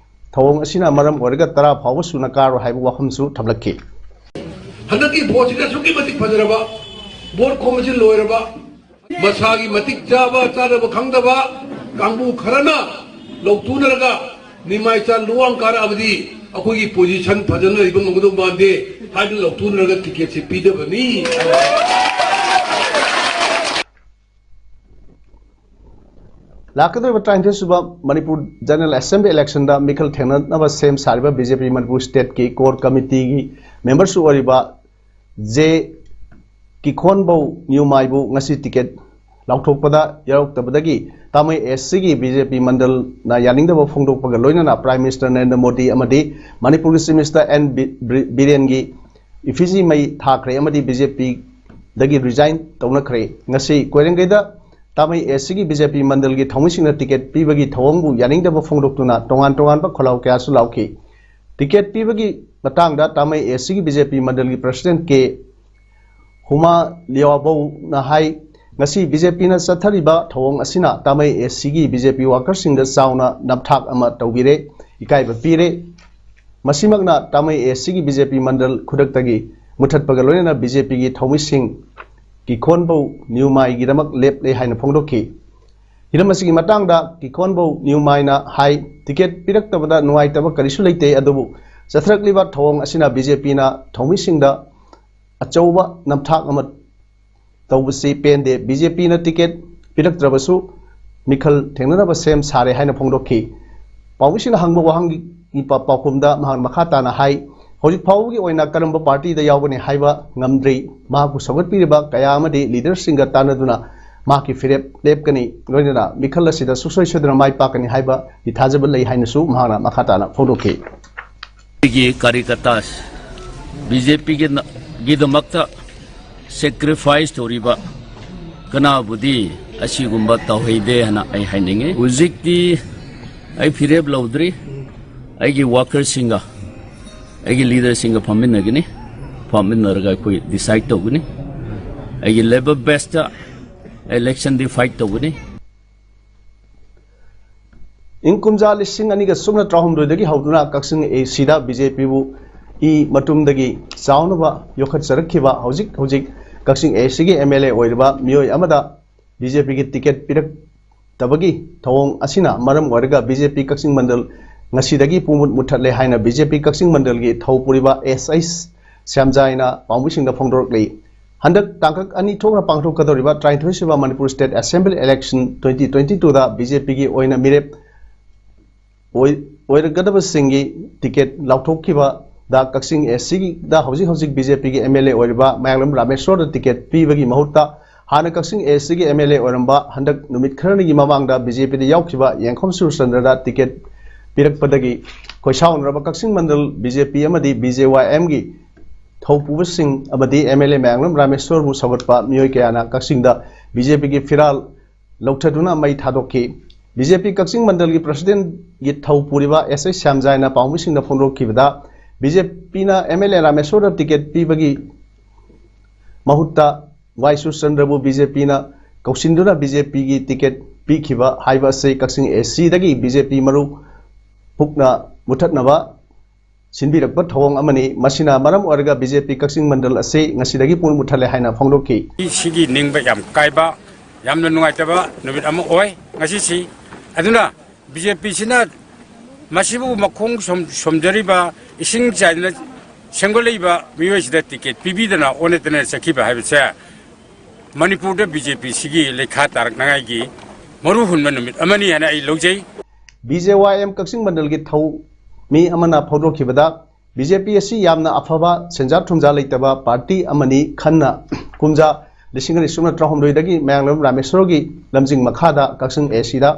ꯊꯧꯑꯣꯡ ꯑꯁꯤꯅ ꯃꯔꯝ ꯑꯣꯏꯔꯒ ꯇꯔꯥ ꯐꯥꯎꯕ ꯁꯨꯅ ꯀꯥꯔꯣꯏ ꯍꯥꯏꯕ ꯋꯥꯐꯝꯁꯨ ꯊꯝꯂꯛꯈꯤ꯫ ꯍꯟꯗꯛꯀꯤ ꯚꯣꯠꯁꯤꯗꯤ ꯑꯁꯨꯛꯀꯤ ꯃꯇꯤꯛ ꯐꯖꯔꯕ, ꯚꯣꯠ ꯈꯣꯝꯕꯁꯤ ꯂꯣꯏꯔꯕ, ꯃꯁꯥꯒꯤ ꯃꯇꯤꯛ ꯆꯥꯕ ꯆꯥꯗꯕ ꯈꯪꯗꯕ ꯀꯥꯡꯕꯨ ꯈꯔꯅ ꯂꯧꯇꯨꯅꯔꯒ ꯅꯤꯃꯥꯏꯆꯥ ꯂꯨꯋꯥꯡ ꯀꯥꯔꯛꯑꯕꯗꯤ ꯑꯩꯈꯣꯏꯒꯤ position ꯐꯖꯅ ꯂꯩꯕ ꯉꯝꯒꯗꯧ ꯃꯥꯟꯗꯦ ꯍꯥꯏꯗꯨꯅ ꯂꯧꯇꯨꯅꯔꯒ ticketꯁꯦ ꯄꯤꯗꯕꯅꯤ꯫ ꯂꯥꯛꯀꯗꯧꯔꯤꯕ ꯇꯔꯥꯅꯤꯊꯣꯏ ꯁꯨꯕ ꯃꯅꯤꯄꯨꯔ General Assembly electionꯗ ꯃꯤꯈꯜ ꯊꯦꯡꯅꯅꯕ ꯁꯦꯝ ꯁꯥꯔꯤꯕ B J P Manipur stateꯀꯤ core committeeꯒꯤ memberꯁꯨ ꯑꯣꯏꯔꯤꯕ ꯖꯦ ꯀꯤꯈꯣꯟꯕꯧ ꯅ꯭ꯌꯨꯃꯥꯏꯕꯨ ꯉꯁꯤ ticket ꯂꯥꯎꯊꯣꯛꯄꯗ ꯌꯥꯎꯔꯛꯇꯕꯗꯒꯤ ꯇꯥꯃꯩ ꯑꯦꯁ ꯁꯤꯒꯤ ꯕꯤ ꯖꯦ ꯄꯤ ꯃꯟꯗꯜꯅ ꯌꯥꯅꯤꯡꯗꯕ ꯐꯣꯡꯗꯣꯛꯄꯒ ꯂꯣꯏꯅꯅ Prime Minister ꯅꯔꯦꯟꯗ꯭ꯔ ꯃꯣꯗꯤ ꯑꯃꯗꯤ ꯃꯅꯤꯄꯨꯔꯒꯤ Chief Minister ꯑꯦꯟ ꯕꯤ-, ꯕꯤ-, ꯕꯤꯔꯦꯟꯒꯤ effigy ꯃꯩ ꯊꯥꯈ꯭ꯔꯦ ꯑꯃꯗꯤ ꯕꯤ ꯖꯦ ꯄꯤꯗꯒꯤ resign ꯇꯧꯅꯈ꯭ꯔꯦ꯫ ꯉꯁꯤ ꯀꯣꯏꯔꯦꯡꯒꯩꯗ ꯇꯥꯃꯩ ꯑꯦꯁ ꯁꯤꯒꯤ ꯕꯤ ꯖꯦ ꯄꯤ ꯃꯟꯗꯜꯒꯤ ꯊꯧꯃꯤꯁꯤꯡꯅ ticket ꯄꯤꯕꯒꯤ ꯊꯧꯑꯣꯡꯕꯨ ꯌꯥꯅꯤꯡꯗꯕ ꯐꯣꯡꯗꯣꯛꯇꯨꯅ ꯇꯣꯉꯥꯟ ꯇꯣꯉꯥꯟꯕ ꯈꯣꯜꯂꯥꯎ ꯀꯌꯥꯁꯨ ꯂꯥꯎꯈꯤ꯫ Ticket ꯄꯤꯕꯒꯤ ꯃꯇꯥꯡꯗ ꯇꯥꯃꯩ ꯑꯦꯁ ꯁꯤꯒꯤ ꯕꯤ ꯖꯦ ꯄꯤ ꯃꯟꯗꯜꯒꯤ President ꯀꯦ ꯍꯨꯃꯥ ꯂꯤꯌꯥꯕꯧꯅ ꯍꯥꯏ, ꯉꯁꯤ ꯕꯤ ꯖꯦ ꯄꯤꯅ ꯆꯠꯊꯔꯤꯕ ꯊꯧꯑꯣꯡ ꯑꯁꯤꯅ ꯇꯥꯃꯩ ꯑꯦꯁ ꯁꯤꯒꯤ ꯕꯤ ꯖꯦ ꯄꯤ workerꯁꯤꯡꯗ ꯆꯥꯎꯅ ꯅꯝꯊꯥꯛ ꯑꯃ ꯇꯧꯕꯤꯔꯦ, ꯏꯀꯥꯏꯕ ꯄꯤꯔꯦ꯫ ꯃꯁꯤꯃꯛꯅ ꯇꯥꯃꯩ ꯑꯦꯁ ꯁꯤꯒꯤ ꯕꯤ ꯖꯦ ꯄꯤ ꯃꯟꯗꯜ ꯈꯨꯗꯛꯇꯒꯤ ꯃꯨꯊꯠꯄꯒ ꯂꯣꯏꯅꯅ ꯕꯤ ꯖꯦ ꯄꯤꯒꯤ ꯊꯧꯃꯤꯁꯤꯡ ꯀꯤꯈꯣꯟꯕꯧ ꯅ꯭ꯌꯨꯃꯥꯏꯒꯤꯗꯃꯛ ꯂꯦꯞꯂꯦ ꯍꯥꯏꯅ ꯐꯣꯡꯗꯣꯛꯈꯤ꯫ ꯍꯤꯔꯝ ꯑꯁꯤꯒꯤ ꯃꯇꯥꯡꯗ ꯀꯤꯈꯣꯟꯕꯧ ꯅ꯭ꯌꯨꯃꯥꯏꯅ ꯍꯥꯏ, ticket ꯄꯤꯔꯛꯇꯕꯗ ꯅꯨꯡꯉꯥꯏꯇꯕ ꯀꯔꯤꯁꯨ ꯂꯩꯇꯦ, ꯑꯗꯨꯕꯨ ꯆꯠꯊꯔꯛꯂꯤꯕ ꯊꯧꯑꯣꯡ ꯑꯁꯤꯅ ꯕꯤ ꯖꯦ ꯄꯤꯅ ꯊꯧꯃꯤꯁꯤꯡꯗ ꯑꯆꯧꯕ ꯅꯝꯊꯥꯛ ꯑꯃ ꯇꯧꯕꯁꯤ ꯄꯦꯟꯗꯦ꯫ ꯕꯤ ꯖꯦ ꯄꯤꯅ ticket ꯄꯤꯔꯛꯇ꯭ꯔꯕꯁꯨ ꯃꯤꯈꯜ ꯊꯦꯡꯅꯅꯕ ꯁꯦꯝ ꯁꯥꯔꯦ ꯍꯥꯏꯅ ꯐꯣꯡꯗꯣꯛꯈꯤ꯫ ꯄꯥꯎꯃꯤꯁꯤꯡꯅ ꯍꯪꯕ ꯋꯥꯍꯪꯒꯤ ꯄ-, ꯄꯥꯎꯈꯨꯝꯗ ꯃꯍꯥꯛꯅ ꯃꯈꯥ ꯇꯥꯅ ꯍꯥꯏ, ꯍꯧꯖꯤꯛ ꯐꯥꯎꯕꯒꯤ ꯑꯣꯏꯅ ꯀꯔꯝꯕ partyꯗ ꯌꯥꯎꯒꯅꯤ ꯍꯥꯏꯕ ꯉꯝꯗ꯭ꯔꯤ꯫ ꯃꯍꯥꯛꯄꯨ ꯁꯧꯒꯠꯄꯤꯔꯤꯕ ꯀꯌꯥ ꯑꯃꯗꯤ leaderꯁꯤꯡꯒ ꯇꯥꯟꯅꯗꯨꯅ ꯃꯍꯥꯛꯀꯤ ꯐꯤꯔꯦꯞ ꯂꯦꯞꯀꯅꯤ, ꯂꯣꯏꯅꯅ ꯃꯤꯈꯜ ꯑꯁꯤꯗ ꯁꯨꯡꯁꯣꯏ ꯁꯣꯏꯗꯅ ꯃꯥꯏ ꯄꯥꯛꯀꯅꯤ ꯍꯥꯏꯕꯒꯤ ꯊꯥꯖꯕ ꯂꯩ ꯍꯥꯏꯅꯁꯨ ꯃꯍꯥꯛꯅ ꯃꯈꯥ ꯇꯥꯅ ꯐꯣꯡꯗꯣꯛꯈꯤ꯫ ꯑꯩꯒꯤ ꯀꯥꯔꯤꯀꯇꯥꯁ, ꯕꯤ ꯖꯦ ꯄꯤꯒꯤ ꯅ-, ꯒꯤꯗꯃꯛꯇ sacrifice ꯇꯧꯔꯤꯕ ꯀꯅꯥꯕꯨꯗꯤ ꯑꯁꯤꯒꯨꯝꯕ ꯇꯧꯍꯩꯗꯦ ꯍꯥꯏꯅ ꯑꯩ ꯍꯥꯏꯅꯤꯡꯉꯤ꯫ ꯍꯧꯖꯤꯛꯇꯤ ꯑꯩ ꯐꯤꯔꯦꯞ ꯂꯧꯗ꯭ꯔꯤ꯫ ꯑꯩꯒꯤ workerꯁꯤꯡꯒ, ꯑꯩꯒꯤ leaderꯁꯤꯡꯒ ꯐꯝꯃꯤꯟꯅꯒꯅꯤ꯫ ꯐꯝꯃꯤꯟꯅꯔꯒ ꯑꯩꯈꯣꯏ ꯗꯤꯁꯥꯏꯠ ꯇꯧꯒꯅꯤ꯫ ꯑꯩꯒꯤ ꯂꯦꯕꯔ ꯕꯦꯁꯇ ꯏꯂꯦꯛꯁꯟꯗꯤ ꯐꯥꯏꯠ ꯇꯧꯒꯅꯤ꯫ ꯏꯪ ꯀꯨꯝꯖꯥ ꯂꯤꯁꯤꯡ ꯑꯅꯤꯒ ꯁꯨꯞꯅ ꯇꯔꯥꯍꯨꯝꯗꯣꯏꯗꯒꯤ ꯍꯧꯗꯨꯅ ꯀꯛꯆꯤꯡ ꯑꯦ ꯁꯤꯗ ꯕꯤ ꯖꯦ ꯄꯤꯕꯨ ꯏ ꯃꯇꯨꯝꯗꯒꯤ ꯆꯥꯎꯅꯕ ꯌꯣꯛꯈꯠꯆꯔꯛꯈꯤꯕ ꯍꯧꯖꯤꯛ ꯍꯧꯖꯤꯛ ꯀꯛꯆꯤꯡ ꯑꯦ ꯁꯤꯒꯤ ꯑꯦꯝ ꯑꯦꯜ ꯑꯦ ꯑꯣꯏꯔꯤꯕ ꯃꯤꯑꯣꯏ ꯑꯃꯗ ꯕꯤ ꯖꯦ ꯄꯤꯒꯤ ꯇꯤꯀꯦꯠ ꯄꯤꯔꯛꯇꯕꯒꯤ ꯊꯧꯑꯣꯡ ꯑꯁꯤꯅ ꯃꯔꯝ ꯑꯣꯏꯔꯒ ꯕꯤ ꯖꯦ ꯄꯤ ꯀꯛꯆꯤꯡ ꯃꯟꯗꯜ ꯉꯁꯤꯗꯒꯤ ꯄꯨꯡꯃꯨꯠ ꯃꯨꯠꯊꯠꯂꯦ ꯍꯥꯏꯅ ꯕꯤ ꯖꯦ ꯄꯤ ꯀꯛꯆꯤꯡ ꯃꯟꯗꯜꯒꯤ ꯊꯧ ꯄꯨꯔꯤꯕ ꯑꯦꯁ ꯑꯩꯆ ꯁ꯭ꯌꯥꯝꯖꯥꯏꯅ ꯄꯥꯎꯃꯤꯁꯤꯡꯗ ꯐꯣꯡꯗꯣꯔꯛꯂꯤ꯫ ꯍꯟꯗꯛ ꯇꯥꯡꯀꯛ ꯑꯅꯤ ꯊꯣꯛꯅ ꯄꯥꯡꯊꯣꯛꯀꯗꯧꯔꯤꯕ ꯇꯔꯥꯅꯤꯊꯣꯏ ꯁꯨꯕ Manipur state assembly election twenty twenty ꯇꯨꯗ ꯕꯤ ꯖꯦ ꯄꯤꯒꯤ ꯑꯣꯏꯅ ꯃꯤꯔꯦꯞ ꯑꯣꯏ-, ꯑꯣꯏꯔꯒꯗꯕꯁꯤꯡꯒꯤ ꯇꯤꯀꯦꯠ ꯂꯥꯎꯊꯣꯛꯈꯤꯕꯗ ꯀꯛꯆꯤꯡ ꯑꯦ ꯁꯤꯗ ꯍꯧꯖꯤꯛ ꯍꯧꯖꯤꯛ ꯕꯤ ꯖꯦ ꯄꯤꯒꯤ ꯑꯦꯝ ꯑꯦꯜ ꯑꯦ ꯑꯣꯏꯔꯤꯕ ꯃꯌꯥꯡꯂꯝ ꯔꯥꯃꯦꯁꯣꯔꯗ ꯇꯤꯀꯦꯠ ꯄꯤꯕꯒꯤ ꯃꯍꯨꯠꯇ ꯍꯥꯟꯅ ꯀꯛꯆꯤꯡ ꯑꯦ ꯁꯤꯒꯤ ꯑꯦꯝ ꯑꯦꯜ ꯑꯦ ꯑꯣꯏꯔꯝꯕ ꯍꯟꯗꯛ ꯅꯨꯃꯤꯠ ꯈꯔꯅꯤꯒꯤ ꯃꯃꯥꯡꯗ ꯕꯤ ꯖꯦ ꯄꯤꯗ ꯌꯥꯎꯈꯤꯕ ꯌꯦꯡꯈꯣꯝ ꯁꯨꯔꯆꯟꯗ꯭ꯔꯗ ꯇꯤꯀꯦꯠ ꯄꯤꯔꯛꯄꯗꯒꯤ ꯈꯣꯏꯁꯥꯎꯅꯔꯕ ꯀꯛꯆꯤꯡ ꯃꯟꯗꯜ ꯕꯤ ꯖꯦ ꯄꯤ ꯑꯃꯗꯤ ꯕꯤ ꯖꯦ ꯋꯥꯏ ꯑꯦꯝꯒꯤ ꯊꯧꯄꯨꯕꯁꯤꯡ ꯑꯃꯗꯤ ꯑꯦꯝ ꯑꯦꯜ ꯑꯦ ꯃꯌꯥꯡꯂꯝ ꯔꯥꯃꯦꯁꯣꯔꯕꯨ ꯁꯧꯒꯠꯄ ꯃꯤꯑꯣꯏ ꯀꯌꯥꯅ ꯀꯛꯆꯤꯡꯗ ꯕꯤ ꯖꯦ ꯄꯤꯒꯤ ꯐꯤꯔꯥꯜ ꯂꯧꯊꯗꯨꯅ ꯃꯩ ꯊꯥꯗꯣꯛꯈꯤ꯫ ꯕꯤ ꯖꯦ ꯄꯤ ꯀꯛꯆꯤꯡ ꯃꯟꯗꯜꯒꯤ ꯄ꯭ꯔꯁꯤꯗꯦꯟꯒꯤ ꯊꯧ ꯄꯨꯔꯤꯕ ꯑꯦꯁ ꯑꯩꯆ ꯁ꯭ꯌꯥꯝꯖꯥꯏꯅ ꯄꯥꯎꯃꯤꯁꯤꯡꯗ ꯐꯣꯡꯗꯣꯛꯈꯤꯕꯗ, ꯕꯤ ꯖꯦ ꯄꯤꯅ ꯑꯦꯝ ꯑꯦꯜ ꯑꯦ ꯔꯥꯃꯦꯁꯣꯔꯗ ꯇꯤꯀꯦꯠ ꯄꯤꯕꯒꯤ ꯃꯍꯨꯠꯇ ꯋꯥꯏ ꯁꯨꯔꯆꯟꯗ꯭ꯔꯕꯨ ꯕꯤ ꯖꯦ ꯄꯤꯅ ꯀꯧꯁꯤꯟꯗꯨꯅ ꯕꯤ ꯖꯦ ꯄꯤꯒꯤ ꯇꯤꯀꯦꯠ ꯄꯤꯈꯤꯕ ꯍꯥꯏꯕ ꯑꯁꯤ ꯀꯛꯆꯤꯡ ꯑꯦ ꯁꯤꯗꯒꯤ ꯕꯤ ꯖꯦ ꯄꯤ ꯃꯔꯨ ꯄꯨꯛꯅ ꯃꯨꯊꯠꯅꯕ ꯁꯤꯟꯕꯤꯔꯛꯄ ꯊꯧꯑꯣꯡ ꯑꯃꯅꯤ꯫ ꯃꯁꯤꯅ ꯃꯔꯝ ꯑꯣꯏꯔꯒ ꯕꯤ ꯖꯦ ꯄꯤ ꯀꯛꯆꯤꯡ ꯃꯟꯗꯜ ꯑꯁꯤ ꯉꯁꯤꯗꯒꯤ ꯄꯨꯡ ꯃꯨꯠꯊꯠꯂꯦ ꯍꯥꯏꯅ ꯐꯣꯡꯗꯣꯛꯈꯤ꯫ ꯁꯤꯒꯤ ꯅꯤꯡꯕ ꯌꯥꯝ ꯀꯥꯏꯕ, ꯌꯥꯝꯅ ꯅꯨꯡꯉꯥꯏꯇꯕ ꯅꯨꯃꯤꯠ ꯑꯃ ꯑꯣꯏ ꯉꯁꯤꯁꯤ꯫ ꯑꯗꯨꯅ ꯕꯤ ꯖꯦ ꯄꯤꯁꯤꯅ ꯃꯁꯤꯕꯨ ꯃꯈꯣꯡ ꯁꯣꯝ-, ꯁꯣꯝꯖꯔꯤꯕ, ꯏꯁꯤꯡ ꯆꯥꯏꯗꯅ ꯁꯦꯝꯒꯠꯂꯛꯏꯕ ꯃꯤꯑꯣꯏꯁꯤꯗ ꯇꯤꯀꯦꯠ ꯄꯤꯕꯤꯗꯅ ꯑꯣꯟꯅ ꯇꯩꯅ ꯆꯠꯈꯤꯕ ꯍꯥꯏꯕꯁꯦ ꯃꯅꯤꯄꯨꯔꯗ ꯕꯤ ꯖꯦ ꯄꯤ ꯁꯤꯒꯤ ꯂꯩꯈꯥ ꯇꯥꯔꯛꯅꯉꯥꯏꯒꯤ ꯃꯔꯨ ꯍꯨꯟꯕ ꯅꯨꯃꯤꯠ ꯑꯃꯅꯤ ꯍꯥꯏꯅ ꯑꯩ ꯂꯧꯖꯩ꯫ ꯕꯤ ꯖꯦ ꯋꯥꯏ ꯑꯦꯝ ꯀꯛꯆꯤꯡ ꯃꯟꯗꯜꯒꯤ ꯊꯧ ꯃꯤ ꯑꯃꯅ ꯐꯣꯡꯗꯣꯛꯈꯤꯕꯗ, ꯕꯤ ꯖꯦ ꯄꯤ ꯑꯁꯤ ꯌꯥꯝꯅ ꯑꯐꯕ ꯁꯦꯟꯖꯥ ꯊꯨꯝꯖꯥ ꯂꯩꯇꯕ ꯄꯥꯔꯇꯤ ꯑꯃꯅꯤ꯫ ꯈꯟꯅ ꯀꯨꯝꯖꯥ ꯂꯤꯁꯤꯡ ꯑꯅꯤ ꯁꯨꯞꯅ ꯇꯔꯥꯍꯨꯝꯗꯣꯏꯗꯒꯤ ꯃꯌꯥꯡꯂꯝ ꯔꯥꯃꯦꯁꯣꯔꯒꯤ ꯂꯝꯖꯤꯡ ꯃꯈꯥꯗ ꯀꯛꯆꯤꯡ ꯑꯦ ꯁꯤꯗ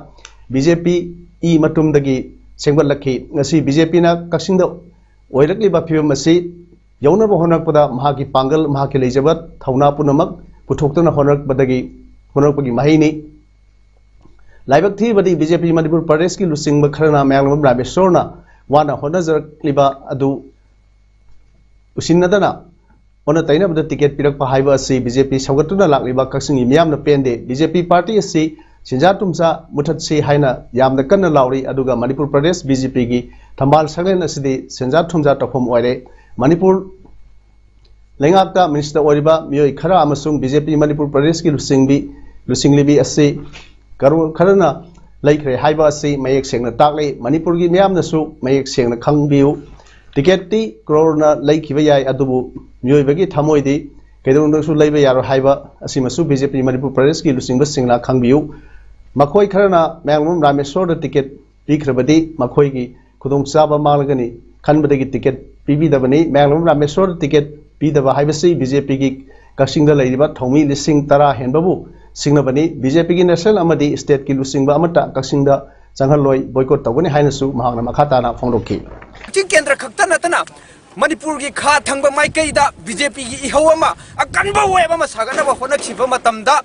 ꯕꯤ ꯖꯦ ꯄꯤ ꯏ ꯃꯇꯨꯝꯗꯒꯤ ꯁꯦꯝꯒꯠꯂꯛꯈꯤ꯫ ꯉꯁꯤ ꯕꯤ ꯖꯦ ꯄꯤꯅ ꯀꯛꯆꯤꯡꯗ ꯑꯣꯏꯔꯛꯂꯤꯕ ꯐꯤꯕꯝ ꯑꯁꯤ ꯌꯧꯅꯕ ꯍꯣꯠꯅꯔꯛꯄꯗ ꯃꯍꯥꯛꯀꯤ ꯄꯥꯡꯒꯜ, ꯃꯍꯥꯛꯀꯤ ꯂꯩꯖꯕ ꯊꯧꯅꯥ ꯄꯨꯝꯅꯃꯛ ꯄꯨꯊꯣꯛꯇꯨꯅ ꯍꯣꯠꯅꯔꯛꯄꯗꯒꯤ, ꯍꯣꯠꯅꯔꯛꯄꯒꯤ ꯃꯍꯩꯅꯤ꯫ ꯂꯥꯏꯕꯛ ꯊꯤꯕꯗꯤ ꯕꯤ ꯖꯦ ꯄꯤ ꯃꯅꯤꯄꯨꯔ ꯄ꯭ꯔꯗꯦꯁꯀꯤ ꯂꯨꯆꯤꯡꯕ ꯈꯔꯅ ꯃꯌꯥꯡꯂꯝ ꯔꯥꯃꯦꯁꯣꯔꯅ ꯋꯥꯅ ꯍꯣꯠꯅꯖꯔꯛꯂꯤꯕ ꯑꯗꯨ ꯎꯁꯤꯟꯅꯗꯅ ꯑꯣꯟꯅ ꯇꯩꯅꯕꯗ ꯇꯤꯀꯦꯠ ꯄꯤꯔꯛꯄ ꯍꯥꯏꯕ ꯑꯁꯤ ꯕꯤ ꯖꯦ ꯄꯤ ꯁꯧꯒꯠꯇꯨꯅ ꯂꯥꯛꯂꯤꯕ ꯀꯛꯆꯤꯡꯒꯤ ꯃꯤꯌꯥꯝꯅ ꯄꯦꯟꯗꯦ꯫ ꯕꯤ ꯖꯦ ꯄꯤ ꯄꯥꯔꯇꯤ ꯑꯁꯤ ꯁꯦꯟꯖꯥ ꯊꯨꯝꯖꯥ ꯃꯨꯊꯠꯁꯤ ꯍꯥꯏꯅ ꯌꯥꯝꯅ ꯀꯟꯅ ꯂꯥꯎꯔꯤ, ꯑꯗꯨꯒ ꯃꯅꯤꯄꯨꯔ ꯄ꯭ꯔꯗꯦꯁ ꯕꯤ ꯖꯦ ꯄꯤꯒꯤ ꯊꯝꯕꯥꯜ ꯁꯪꯂꯦꯟ ꯑꯁꯤꯗꯤ ꯁꯦꯟꯖꯥ ꯊꯨꯝꯖꯥ ꯇꯧꯐꯝ ꯑꯣꯏꯔꯦ꯫ ꯃꯅꯤꯄꯨꯔ ꯂꯩꯉꯥꯛꯇ ꯃꯤꯅꯤꯁꯇꯔ ꯑꯣꯏꯔꯤꯕ ꯃꯤꯑꯣꯏ ꯈꯔ ꯑꯃꯁꯨꯡ ꯕꯤ ꯖꯦ ꯄꯤ ꯃꯅꯤꯄꯨꯔ ꯄ꯭ꯔꯗꯦꯁꯀꯤ ꯂꯨꯆꯤꯡꯕꯤ, ꯂꯨꯆꯤꯡꯂꯤꯕꯤ ꯑꯁꯤ ꯀꯔꯣꯔ ꯈꯔꯅ ꯂꯩꯈ꯭ꯔꯦ ꯍꯥꯏꯕ ꯑꯁꯤ ꯃꯌꯦꯛ ꯁꯦꯡꯅ ꯇꯥꯛꯂꯤ꯫ ꯃꯅꯤꯄꯨꯔꯒꯤ ꯃꯤꯌꯥꯝꯅꯁꯨ ꯃꯌꯦꯛ ꯁꯦꯡꯅ ꯈꯪꯕꯤꯌꯨ꯫ ꯇꯤꯀꯦꯠꯇꯤ ꯀ꯭ꯔꯣꯔꯅ ꯂꯩꯈꯤꯕ ꯌꯥꯏ, ꯑꯗꯨꯕꯨ ꯃꯤꯑꯣꯏꯕꯒꯤ ꯊꯃꯣꯏꯗꯤ ꯀꯩꯗꯧꯅꯨꯡꯗꯁꯨ ꯂꯩꯕ ꯌꯥꯔꯣꯏ ꯍꯥꯏꯕ ꯑꯁꯤꯃꯁꯨ ꯕꯤ ꯖꯦ ꯄꯤ ꯃꯅꯤꯄꯨꯔ ꯄ꯭ꯔꯗꯦꯁꯀꯤ ꯂꯨꯆꯤꯡꯕꯁꯤꯡꯅ ꯈꯪꯕꯤꯌꯨ꯫ ꯃꯈꯣꯏ ꯈꯔꯅ ꯃꯌꯥꯡꯂꯝ ꯔꯥꯃꯦꯁꯣꯔꯗ ꯇꯤꯀꯦꯠ ꯄꯤꯈ꯭ꯔꯕꯗꯤ ꯃꯈꯣꯏꯒꯤ ꯈꯨꯗꯣꯡꯆꯥꯕ ꯃꯥꯡꯂꯒꯅꯤ ꯈꯟꯕꯗꯒꯤ ꯇꯤꯀꯦꯠ ꯄꯤꯕꯤꯗꯕꯅꯤ꯫ ꯃꯌꯥꯡꯂꯝ ꯔꯥꯃꯦꯁꯣꯔꯗ ꯇꯤꯀꯦꯠ ꯄꯤꯗꯕ ꯍꯥꯏꯕꯁꯤ ꯕꯤ ꯖꯦ ꯄꯤꯒꯤ ꯀꯛꯆꯤꯡꯗ ꯂꯩꯔꯤꯕ ꯊꯧꯃꯤ ꯂꯤꯁꯤꯡ ꯇꯔꯥ ꯍꯦꯟꯕꯕꯨ ꯁꯤꯡꯅꯕꯅꯤ꯫ ꯕꯤ ꯖꯦ ꯄꯤꯒꯤ ꯅꯦꯁꯅꯦꯜ ꯑꯃꯗꯤ ꯁ꯭ꯇꯦꯠꯀꯤ ꯂꯨꯆꯤꯡꯕ ꯑꯃꯠꯇ ꯀꯛꯆꯤꯡꯗ ꯆꯪꯍꯜꯂꯣꯏ, ꯕꯣꯏꯀꯣꯠ ꯇꯧꯒꯅꯤ ꯍꯥꯏꯅꯁꯨ ꯃꯍꯥꯛꯅ ꯃꯈꯥ ꯇꯥꯅ ꯐꯣꯡꯗꯣꯛꯈꯤ꯫ ꯀꯛꯆꯤꯡ ꯀꯦꯟꯗ꯭ꯔ ꯈꯛꯇ ꯅꯠꯇꯅ ꯃꯅꯤꯄꯨꯔꯒꯤ ꯈꯥ ꯊꯪꯕ ꯃꯥꯏꯀꯩꯗ ꯕꯤ ꯖꯦ ꯄꯤꯒꯤ ꯏꯍꯧ ꯑꯃ, ꯑꯀꯟꯕ ꯋꯦꯕ ꯑꯃ ꯁꯥꯒꯠꯅꯕ ꯍꯣꯠꯅꯈꯤꯕ ꯃꯇꯝꯗ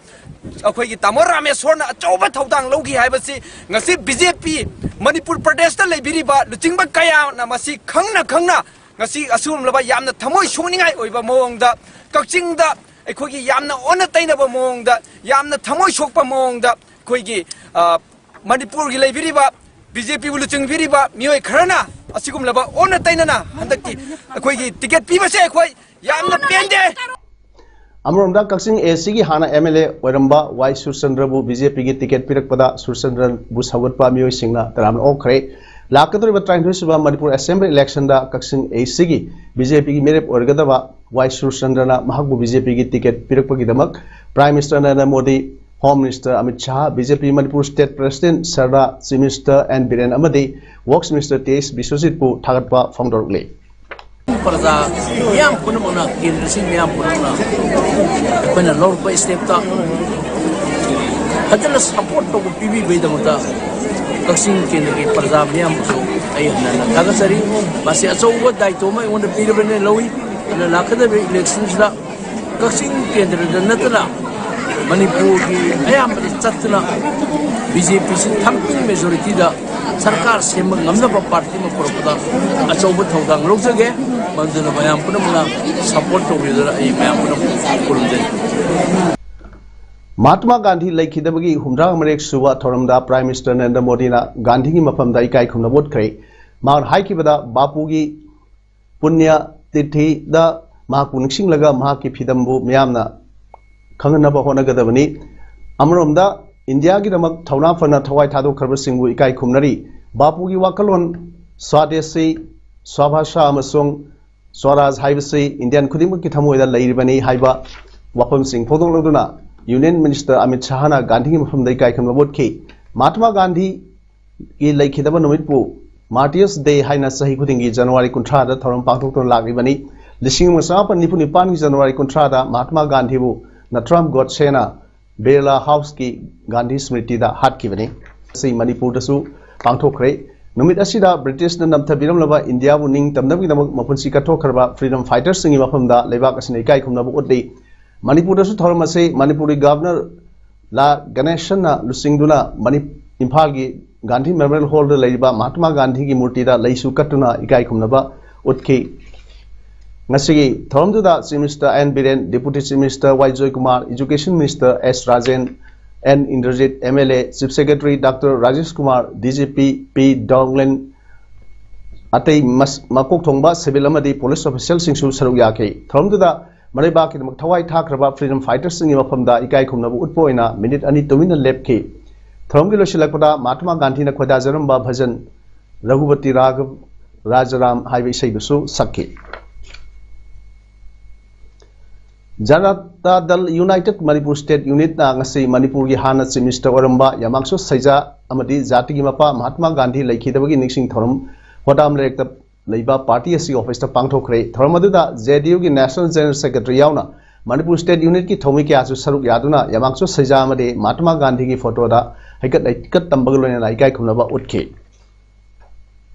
ꯑꯩꯈꯣꯏꯒꯤ ꯇꯥꯃꯣ ꯔꯥꯃꯦꯁꯣꯔꯅ ꯑꯆꯧꯕ ꯊꯧꯗꯥꯡ ꯂꯧꯈꯤ ꯍꯥꯏꯕꯁꯤ ꯉꯁꯤ ꯕꯤ ꯖꯦ ꯄꯤ ꯃꯅꯤꯄꯨꯔ ꯄ꯭ꯔꯗꯦꯁꯇ ꯂꯩꯕꯤꯔꯤꯕ ꯂꯨꯆꯤꯡꯕ ꯀꯌꯥꯅ ꯃꯁꯤ ꯈꯪꯅ ꯈꯪꯅ ꯉꯁꯤ ꯑꯁꯤꯒꯨꯝꯂꯕ ꯌꯥꯝꯅ ꯊꯃꯣꯏ ꯁꯣꯛꯅꯤꯡꯉꯥꯏ ꯑꯣꯏꯕ ꯃꯑꯣꯡꯗ, ꯀꯛꯆꯤꯡꯗ ꯑꯩꯈꯣꯏꯒꯤ ꯌꯥꯝꯅ ꯑꯣꯟꯅ ꯇꯩꯅꯕ ꯃꯑꯣꯡꯗ, ꯌꯥꯝꯅ ꯊꯃꯣꯏ ꯁꯣꯛꯄ ꯃꯑꯣꯡꯗ ꯑꯩꯈꯣꯏꯒꯤ, ꯑ, ꯃꯅꯤꯄꯨꯔꯒꯤ ꯂꯩꯕꯤꯔꯤꯕ ꯕꯤ ꯖꯦ ꯄꯤꯕꯨ ꯂꯨꯆꯤꯡꯕꯤꯔꯤꯕ ꯃꯤꯑꯣꯏ ꯈꯔꯅ ꯑꯁꯤꯒꯨꯝꯂꯕ ꯑꯣꯟꯅ ꯇꯩꯅꯅ ꯍꯟꯗꯛꯇꯤ ꯑꯩꯈꯣꯏꯒꯤ ꯇꯤꯀꯦꯠ ꯄꯤꯕꯁꯦ ꯑꯩꯈꯣꯏ ꯌꯥꯝꯅ ꯄꯦꯟꯗꯦ꯫ ꯑꯃꯔꯣꯝꯗ ꯀꯛꯆꯤꯡ ꯑꯦ ꯁꯤꯒꯤ ꯍꯥꯟꯅ ꯑꯦꯝ ꯑꯦꯜ ꯑꯦ ꯑꯣꯏꯔꯝꯕ ꯋꯥꯏ ꯁꯨꯔꯆꯟꯗ꯭ꯔꯕꯨ ꯕꯤ ꯖꯦ ꯄꯤꯒꯤ ꯇꯤꯀꯦꯠ ꯄꯤꯔꯛꯄꯗ ꯁꯨꯔꯆꯟꯗ꯭ꯔꯕꯨ ꯁꯧꯒꯠꯄ ꯃꯤꯑꯣꯏꯁꯤꯡꯅ ꯇꯔꯥꯝꯅ ꯑꯣꯛꯈ꯭ꯔꯦ꯫ ꯂꯥꯛꯀꯗꯧꯔꯤꯕ ꯇꯔꯥꯅꯤꯊꯣꯏ ꯁꯨꯕ ꯃꯅꯤꯄꯨꯔ ꯑꯦꯁꯦꯝꯕ꯭ꯂꯤ ꯏꯂꯦꯛꯁꯟꯗ ꯀꯛꯆꯤꯡ ꯑꯦ ꯁꯤꯒꯤ ꯕꯤ ꯖꯦ ꯄꯤꯒꯤ ꯃꯤꯔꯦꯞ ꯑꯣꯏꯔꯒꯗꯕ ꯋꯥꯏ ꯁꯨꯔꯆꯟꯗ꯭ꯔꯅ ꯃꯍꯥꯛꯄꯨ ꯕꯤ ꯖꯦ ꯄꯤꯒꯤ ꯇꯤꯀꯦꯠ ꯄꯤꯔꯛꯄꯒꯤꯗꯃꯛ prime minister Narendra Modi, home minister Amit Shah, B J P Manipur state president Sharda, chief minister N Biren ꯑꯃꯗꯤ ꯋꯔꯛꯁ ꯃꯤꯅꯤꯁꯇꯔ ꯇꯤ ꯑꯩꯆ ꯕꯤꯁ꯭ꯋꯖꯤꯠꯄꯨ ꯊꯥꯒꯠꯄ ꯐꯣꯡꯗꯣꯔꯛꯂꯤ꯫ ꯄ꯭ꯔꯖꯥ ꯃꯤꯌꯥꯝ ꯄꯨꯝꯅꯃꯛꯅ ꯀꯦꯟꯗ꯭ꯔꯁꯤ ꯃꯤꯌꯥꯝ ꯄꯨꯝꯅꯃꯛꯅ ꯑꯩꯈꯣꯏꯅ ꯂꯧꯔꯛꯄ ꯁ꯭ꯇꯦꯞꯇ ꯐꯖꯅ ꯁꯄꯣꯔꯠ ꯇꯧꯕ ꯄꯤꯕꯤꯕꯒꯤꯗꯃꯛꯇ ꯀꯛꯆꯤꯡ ꯀꯦꯟꯗ꯭ꯔꯒꯤ ꯄ꯭ꯔꯖꯥ ꯃꯤꯌꯥꯝꯕꯨꯁꯨ ꯑꯩ ꯍꯟꯅ ꯍꯟꯅ ꯊꯥꯒꯠꯆꯔꯤ꯫ ꯃꯁꯤ ꯑꯆꯧꯕ ꯗꯥꯏꯇꯣ ꯑꯃ ꯑꯩꯉꯣꯟꯗ ꯄꯤꯔꯕꯅꯤꯅ ꯂꯧꯏ꯫ ꯑꯗꯨꯅ ꯂꯥꯛꯀꯗꯧꯔꯤꯕ ꯏꯂꯦꯛꯁꯟꯁꯤꯗ ꯀꯛꯆꯤꯡ ꯀꯦꯟꯗ꯭ꯔꯗ ꯅꯠꯇꯅ ꯃꯅꯤꯄꯨꯔꯒꯤ ꯑꯌꯥꯝꯕꯗ ꯆꯠꯇꯨꯅ ꯕꯤ ꯖꯦ ꯄꯤꯁꯤ ꯊꯝꯄꯤꯡ ꯃꯦꯖꯣꯔꯤꯇꯤꯗ ꯁꯔꯀꯥꯔ ꯁꯦꯝꯕ ꯉꯝꯅꯕ ꯄꯥꯔꯇꯤ ꯑꯃ ꯄꯨꯔꯛꯄꯗ ꯑꯆꯧꯕ ꯊꯧꯗꯥꯡ ꯂꯧꯖꯒꯦ꯫ ꯃꯗꯨꯅ ꯃꯌꯥꯝ ꯄꯨꯝꯅꯃꯛꯅ ꯁꯄꯣꯔꯠ ꯇꯧꯕꯤꯗꯨꯅ ꯑꯩ ꯃꯌꯥꯝ ꯄꯨꯝꯅꯃꯛ ꯈꯨꯔꯨꯝꯖꯔꯤ꯫ ꯃꯍꯥꯇꯃꯥ ꯒꯥꯟꯙꯤ ꯂꯩꯈꯤꯗꯕꯒꯤ ꯍꯨꯝꯗ꯭ꯔꯥ ꯃꯔꯤꯁꯨꯕ ꯊꯧꯔꯝꯗ Prime Minister ꯅꯔꯦꯟꯗ꯭ꯔ ꯃꯣꯗꯤꯅ ꯒꯥꯟꯙꯤꯒꯤ ꯃꯐꯝꯗ ꯏꯀꯥꯏ ꯈꯨꯝꯅꯕ ꯎꯠꯈ꯭ꯔꯦ꯫ ꯃꯍꯥꯛꯅ ꯍꯥꯏꯈꯤꯕꯗ, ꯕꯥꯄꯨꯒꯤ ꯄꯨꯅ꯭ꯌ ꯇꯤꯔꯊꯤꯗ ꯃꯍꯥꯛꯄꯨ ꯅꯤꯡꯁꯤꯡꯂꯒ ꯃꯍꯥꯛꯀꯤ ꯐꯤꯗꯝꯕꯨ ꯃꯤꯌꯥꯝꯅ ꯈꯪꯍꯟꯅꯕ ꯍꯣꯠꯅꯒꯗꯕꯅꯤ꯫ ꯑꯃꯔꯣꯝꯗ, ꯏꯟꯗꯤꯌꯥꯒꯤꯗꯃꯛ ꯊꯧꯅꯥ ꯐꯅ ꯊꯋꯥꯏ ꯊꯥꯗꯣꯛꯈ꯭ꯔꯕꯁꯤꯡꯕꯨ ꯏꯀꯥꯏ ꯈꯨꯝꯅꯔꯤ꯫ ꯕꯥꯄꯨꯒꯤ ꯋꯥꯈꯜꯂꯣꯟ ꯁ꯭ꯋꯥꯗꯦꯁꯤ, ꯁ꯭ꯋꯥꯚꯥꯁꯥ ꯑꯃꯁꯨꯡ ꯁ꯭ꯋꯔꯥꯖ ꯍꯥꯏꯕꯁꯤ ꯏꯟꯗꯤꯌꯟ ꯈꯨꯗꯤꯡꯃꯛꯀꯤ ꯊꯃꯣꯏꯗ ꯂꯩꯔꯤꯕꯅꯤ ꯍꯥꯏꯕ ꯋꯥꯐꯝꯁꯤꯡ ꯐꯣꯡꯗꯣꯛꯂꯗꯨꯅ Union Minister ꯑꯃꯤꯠ ꯁꯍꯥꯅ ꯒꯥꯟꯙꯤꯒꯤ ꯃꯐꯝꯗ ꯏꯀꯥꯏ ꯈꯨꯝꯅꯕ ꯎꯠꯈꯤ꯫ ꯃꯍꯥꯇꯃꯥ ꯒꯥꯟꯙꯤꯒꯤ ꯂꯩꯈꯤꯗꯕ ꯅꯨꯃꯤꯠꯄꯨ Martyrs Day ꯍꯥꯏꯅ ꯆꯍꯤ ꯈꯨꯗꯤꯡꯒꯤ ꯖꯅꯋꯥꯔꯤ ꯀꯨꯟꯊ꯭ꯔꯥꯗ ꯊꯧꯔꯝ ꯄꯥꯡꯊꯣꯛꯇꯨꯅ ꯂꯥꯛꯂꯤꯕꯅꯤ꯫ ꯂꯤꯁꯤꯡ ꯑꯃ ꯆꯃꯥꯄꯟ ꯅꯤꯐꯨ ꯅꯤꯄꯥꯟꯒꯤ ꯖꯅꯋꯥꯔꯤ ꯀꯨꯟꯊ꯭ꯔꯥꯗ ꯃꯍꯥꯇꯃꯥ ꯒꯥꯟꯙꯤꯕꯨ ꯅꯊꯨꯔꯥꯝ ꯒꯣꯗꯁꯦꯅ ꯕꯤꯔꯂꯥ ꯍꯥꯎꯁꯀꯤ ꯒꯥꯟꯙꯤ ꯁ꯭ꯃ꯭ꯔꯤꯇꯤꯗ ꯍꯥꯠꯈꯤꯕꯅꯤ꯫ ꯑꯁꯤ ꯃꯅꯤꯄꯨꯔꯗꯁꯨ ꯄꯥꯡꯊꯣꯛꯈ꯭ꯔꯦ꯫ ꯅꯨꯃꯤꯠ ꯑꯁꯤꯗ ꯕ꯭ꯔꯤꯇꯤꯁꯅ ꯅꯝꯊꯕꯤꯔꯝꯂꯕ ꯏꯟꯗꯤꯌꯥꯕꯨ ꯅꯤꯡꯇꯝꯅꯕꯒꯤꯗꯃꯛ ꯃꯄꯨꯟꯁꯤ ꯀꯠꯊꯣꯛꯈ꯭ꯔꯕ freedom fighterꯁꯤꯡꯒꯤ ꯃꯐꯝꯗ ꯂꯩꯕꯥꯛ ꯑꯁꯤꯅ ꯏꯀꯥꯏ ꯈꯨꯝꯅꯕ ꯎꯠꯂꯤ꯫ ꯃꯅꯤꯄꯨꯔꯗꯁꯨ ꯊꯧꯔꯝ ꯑꯁꯤ ꯃꯅꯤꯄꯨꯔꯒꯤ Governor ꯂꯥ ꯒꯅꯦꯁꯟꯅ ꯂꯨꯆꯤꯡꯗꯨꯅ ꯃꯅꯤ-, ꯏꯝꯐꯥꯜꯒꯤ ꯒꯥꯟꯙꯤ Memorial Hallꯗ ꯂꯩꯔꯤꯕ ꯃꯍꯥꯇꯃꯥ ꯒꯥꯟꯙꯤꯒꯤ ꯃꯨꯔꯇꯤꯗ ꯂꯩꯁꯨ ꯀꯠꯇꯨꯅ ꯏꯀꯥꯏ ꯈꯨꯝꯅꯕ ꯎꯠꯈꯤ꯫ ꯉꯁꯤꯒꯤ ꯊꯧꯔꯝꯗꯨꯗ Chief Minister N Biren, Deputy Chief Minister Y Joykumar, Education Minister S Rajen, N Indrajit, MLA, Chief Secretary Doctor Rajesh Kumar, DGP P Donglen, ꯑꯇꯩ ꯃꯁ-, ꯃꯀꯣꯛ ꯊꯣꯡꯕ civil ꯑꯃꯗꯤ police officialꯁꯤꯡꯁꯨ ꯁꯔꯨꯛ ꯌꯥꯈꯤ꯫ ꯊꯧꯔꯝꯗꯨꯗ ꯃꯔꯩꯕꯥꯛꯀꯤꯗꯃꯛ ꯊꯋꯥꯏ ꯊꯥꯈ꯭ꯔꯕ freedom fighterꯁꯤꯡꯒꯤ ꯃꯐꯝꯗ ꯏꯀꯥꯏ ꯈꯨꯝꯅꯕ ꯎꯠꯄ ꯑꯣꯏꯅ ꯃꯤꯅꯤꯠ ꯑꯅꯤ ꯇꯨꯃꯤꯟꯅ ꯂꯦꯞꯈꯤ꯫ ꯊꯧꯔꯝꯒꯤ ꯂꯣꯏꯁꯤꯜꯂꯛꯄꯗ ꯃꯍꯥꯇꯃꯥ ꯒꯥꯟꯙꯤꯅ ꯈꯣꯏꯗꯥꯖꯔꯝꯕ ꯚꯖꯟ ꯔꯘꯨꯄꯇꯤ ꯔꯥꯘꯕ ꯔꯥꯖꯥꯔꯥꯝ ꯍꯥꯏꯕ ꯏꯁꯩꯗꯨꯁꯨ ꯁꯛꯈꯤ꯫ ꯖꯅꯇꯥ ꯗꯜ ꯌꯨꯅꯥꯏꯇꯦꯗ ꯃꯅꯤꯄꯨꯔ ꯁ꯭ꯇꯦꯠ ꯌꯨꯅꯤꯠꯅ ꯉꯁꯤ ꯃꯅꯤꯄꯨꯔꯒꯤ ꯍꯥꯟꯅ Chief Minister ꯑꯣꯏꯔꯝꯕ ꯌꯥꯃꯥꯡꯁꯨ ꯁꯩꯖꯥ ꯑꯃꯗꯤ ꯖꯥꯇꯤꯒꯤ ꯃꯄꯥ ꯃꯍꯥꯇꯃꯥ ꯒꯥꯟꯙꯤ ꯂꯩꯈꯤꯗꯕꯒꯤ ꯅꯤꯡꯁꯤꯡ ꯊꯧꯔꯝ ꯍꯣꯗꯥꯝ ꯂꯩꯔꯛꯇ ꯂꯩꯕ ꯄꯥꯔꯇꯤ ꯑꯁꯤꯒꯤ ꯑꯣꯐꯤꯁꯇ ꯄꯥꯡꯊꯣꯛꯈ꯭ꯔꯦ꯫ ꯊꯧꯔꯝ ꯑꯗꯨꯗ JDUꯒꯤ National General Secretary ꯌꯥꯎꯅ ꯃꯅꯤꯄꯨꯔ ꯁ꯭ꯇꯦꯠ ꯌꯨꯅꯤꯠꯀꯤ ꯊꯧꯃꯤ ꯀꯌꯥꯁꯨ ꯁꯔꯨꯛ ꯌꯥꯗꯨꯅ ꯌꯥꯃꯥꯡꯁꯨ ꯁꯩꯖꯥ ꯑꯃꯗꯤ ꯃꯍꯥꯇꯃꯥ ꯒꯥꯟꯙꯤꯒꯤ ꯐꯣꯇꯣꯗ ꯍꯩꯀꯠ ꯂꯩꯀꯠ ꯇꯝꯕꯒ ꯂꯣꯏꯅꯅ ꯏꯀꯥꯏ ꯈꯨꯝꯅꯕ ꯎꯠꯈꯤ꯫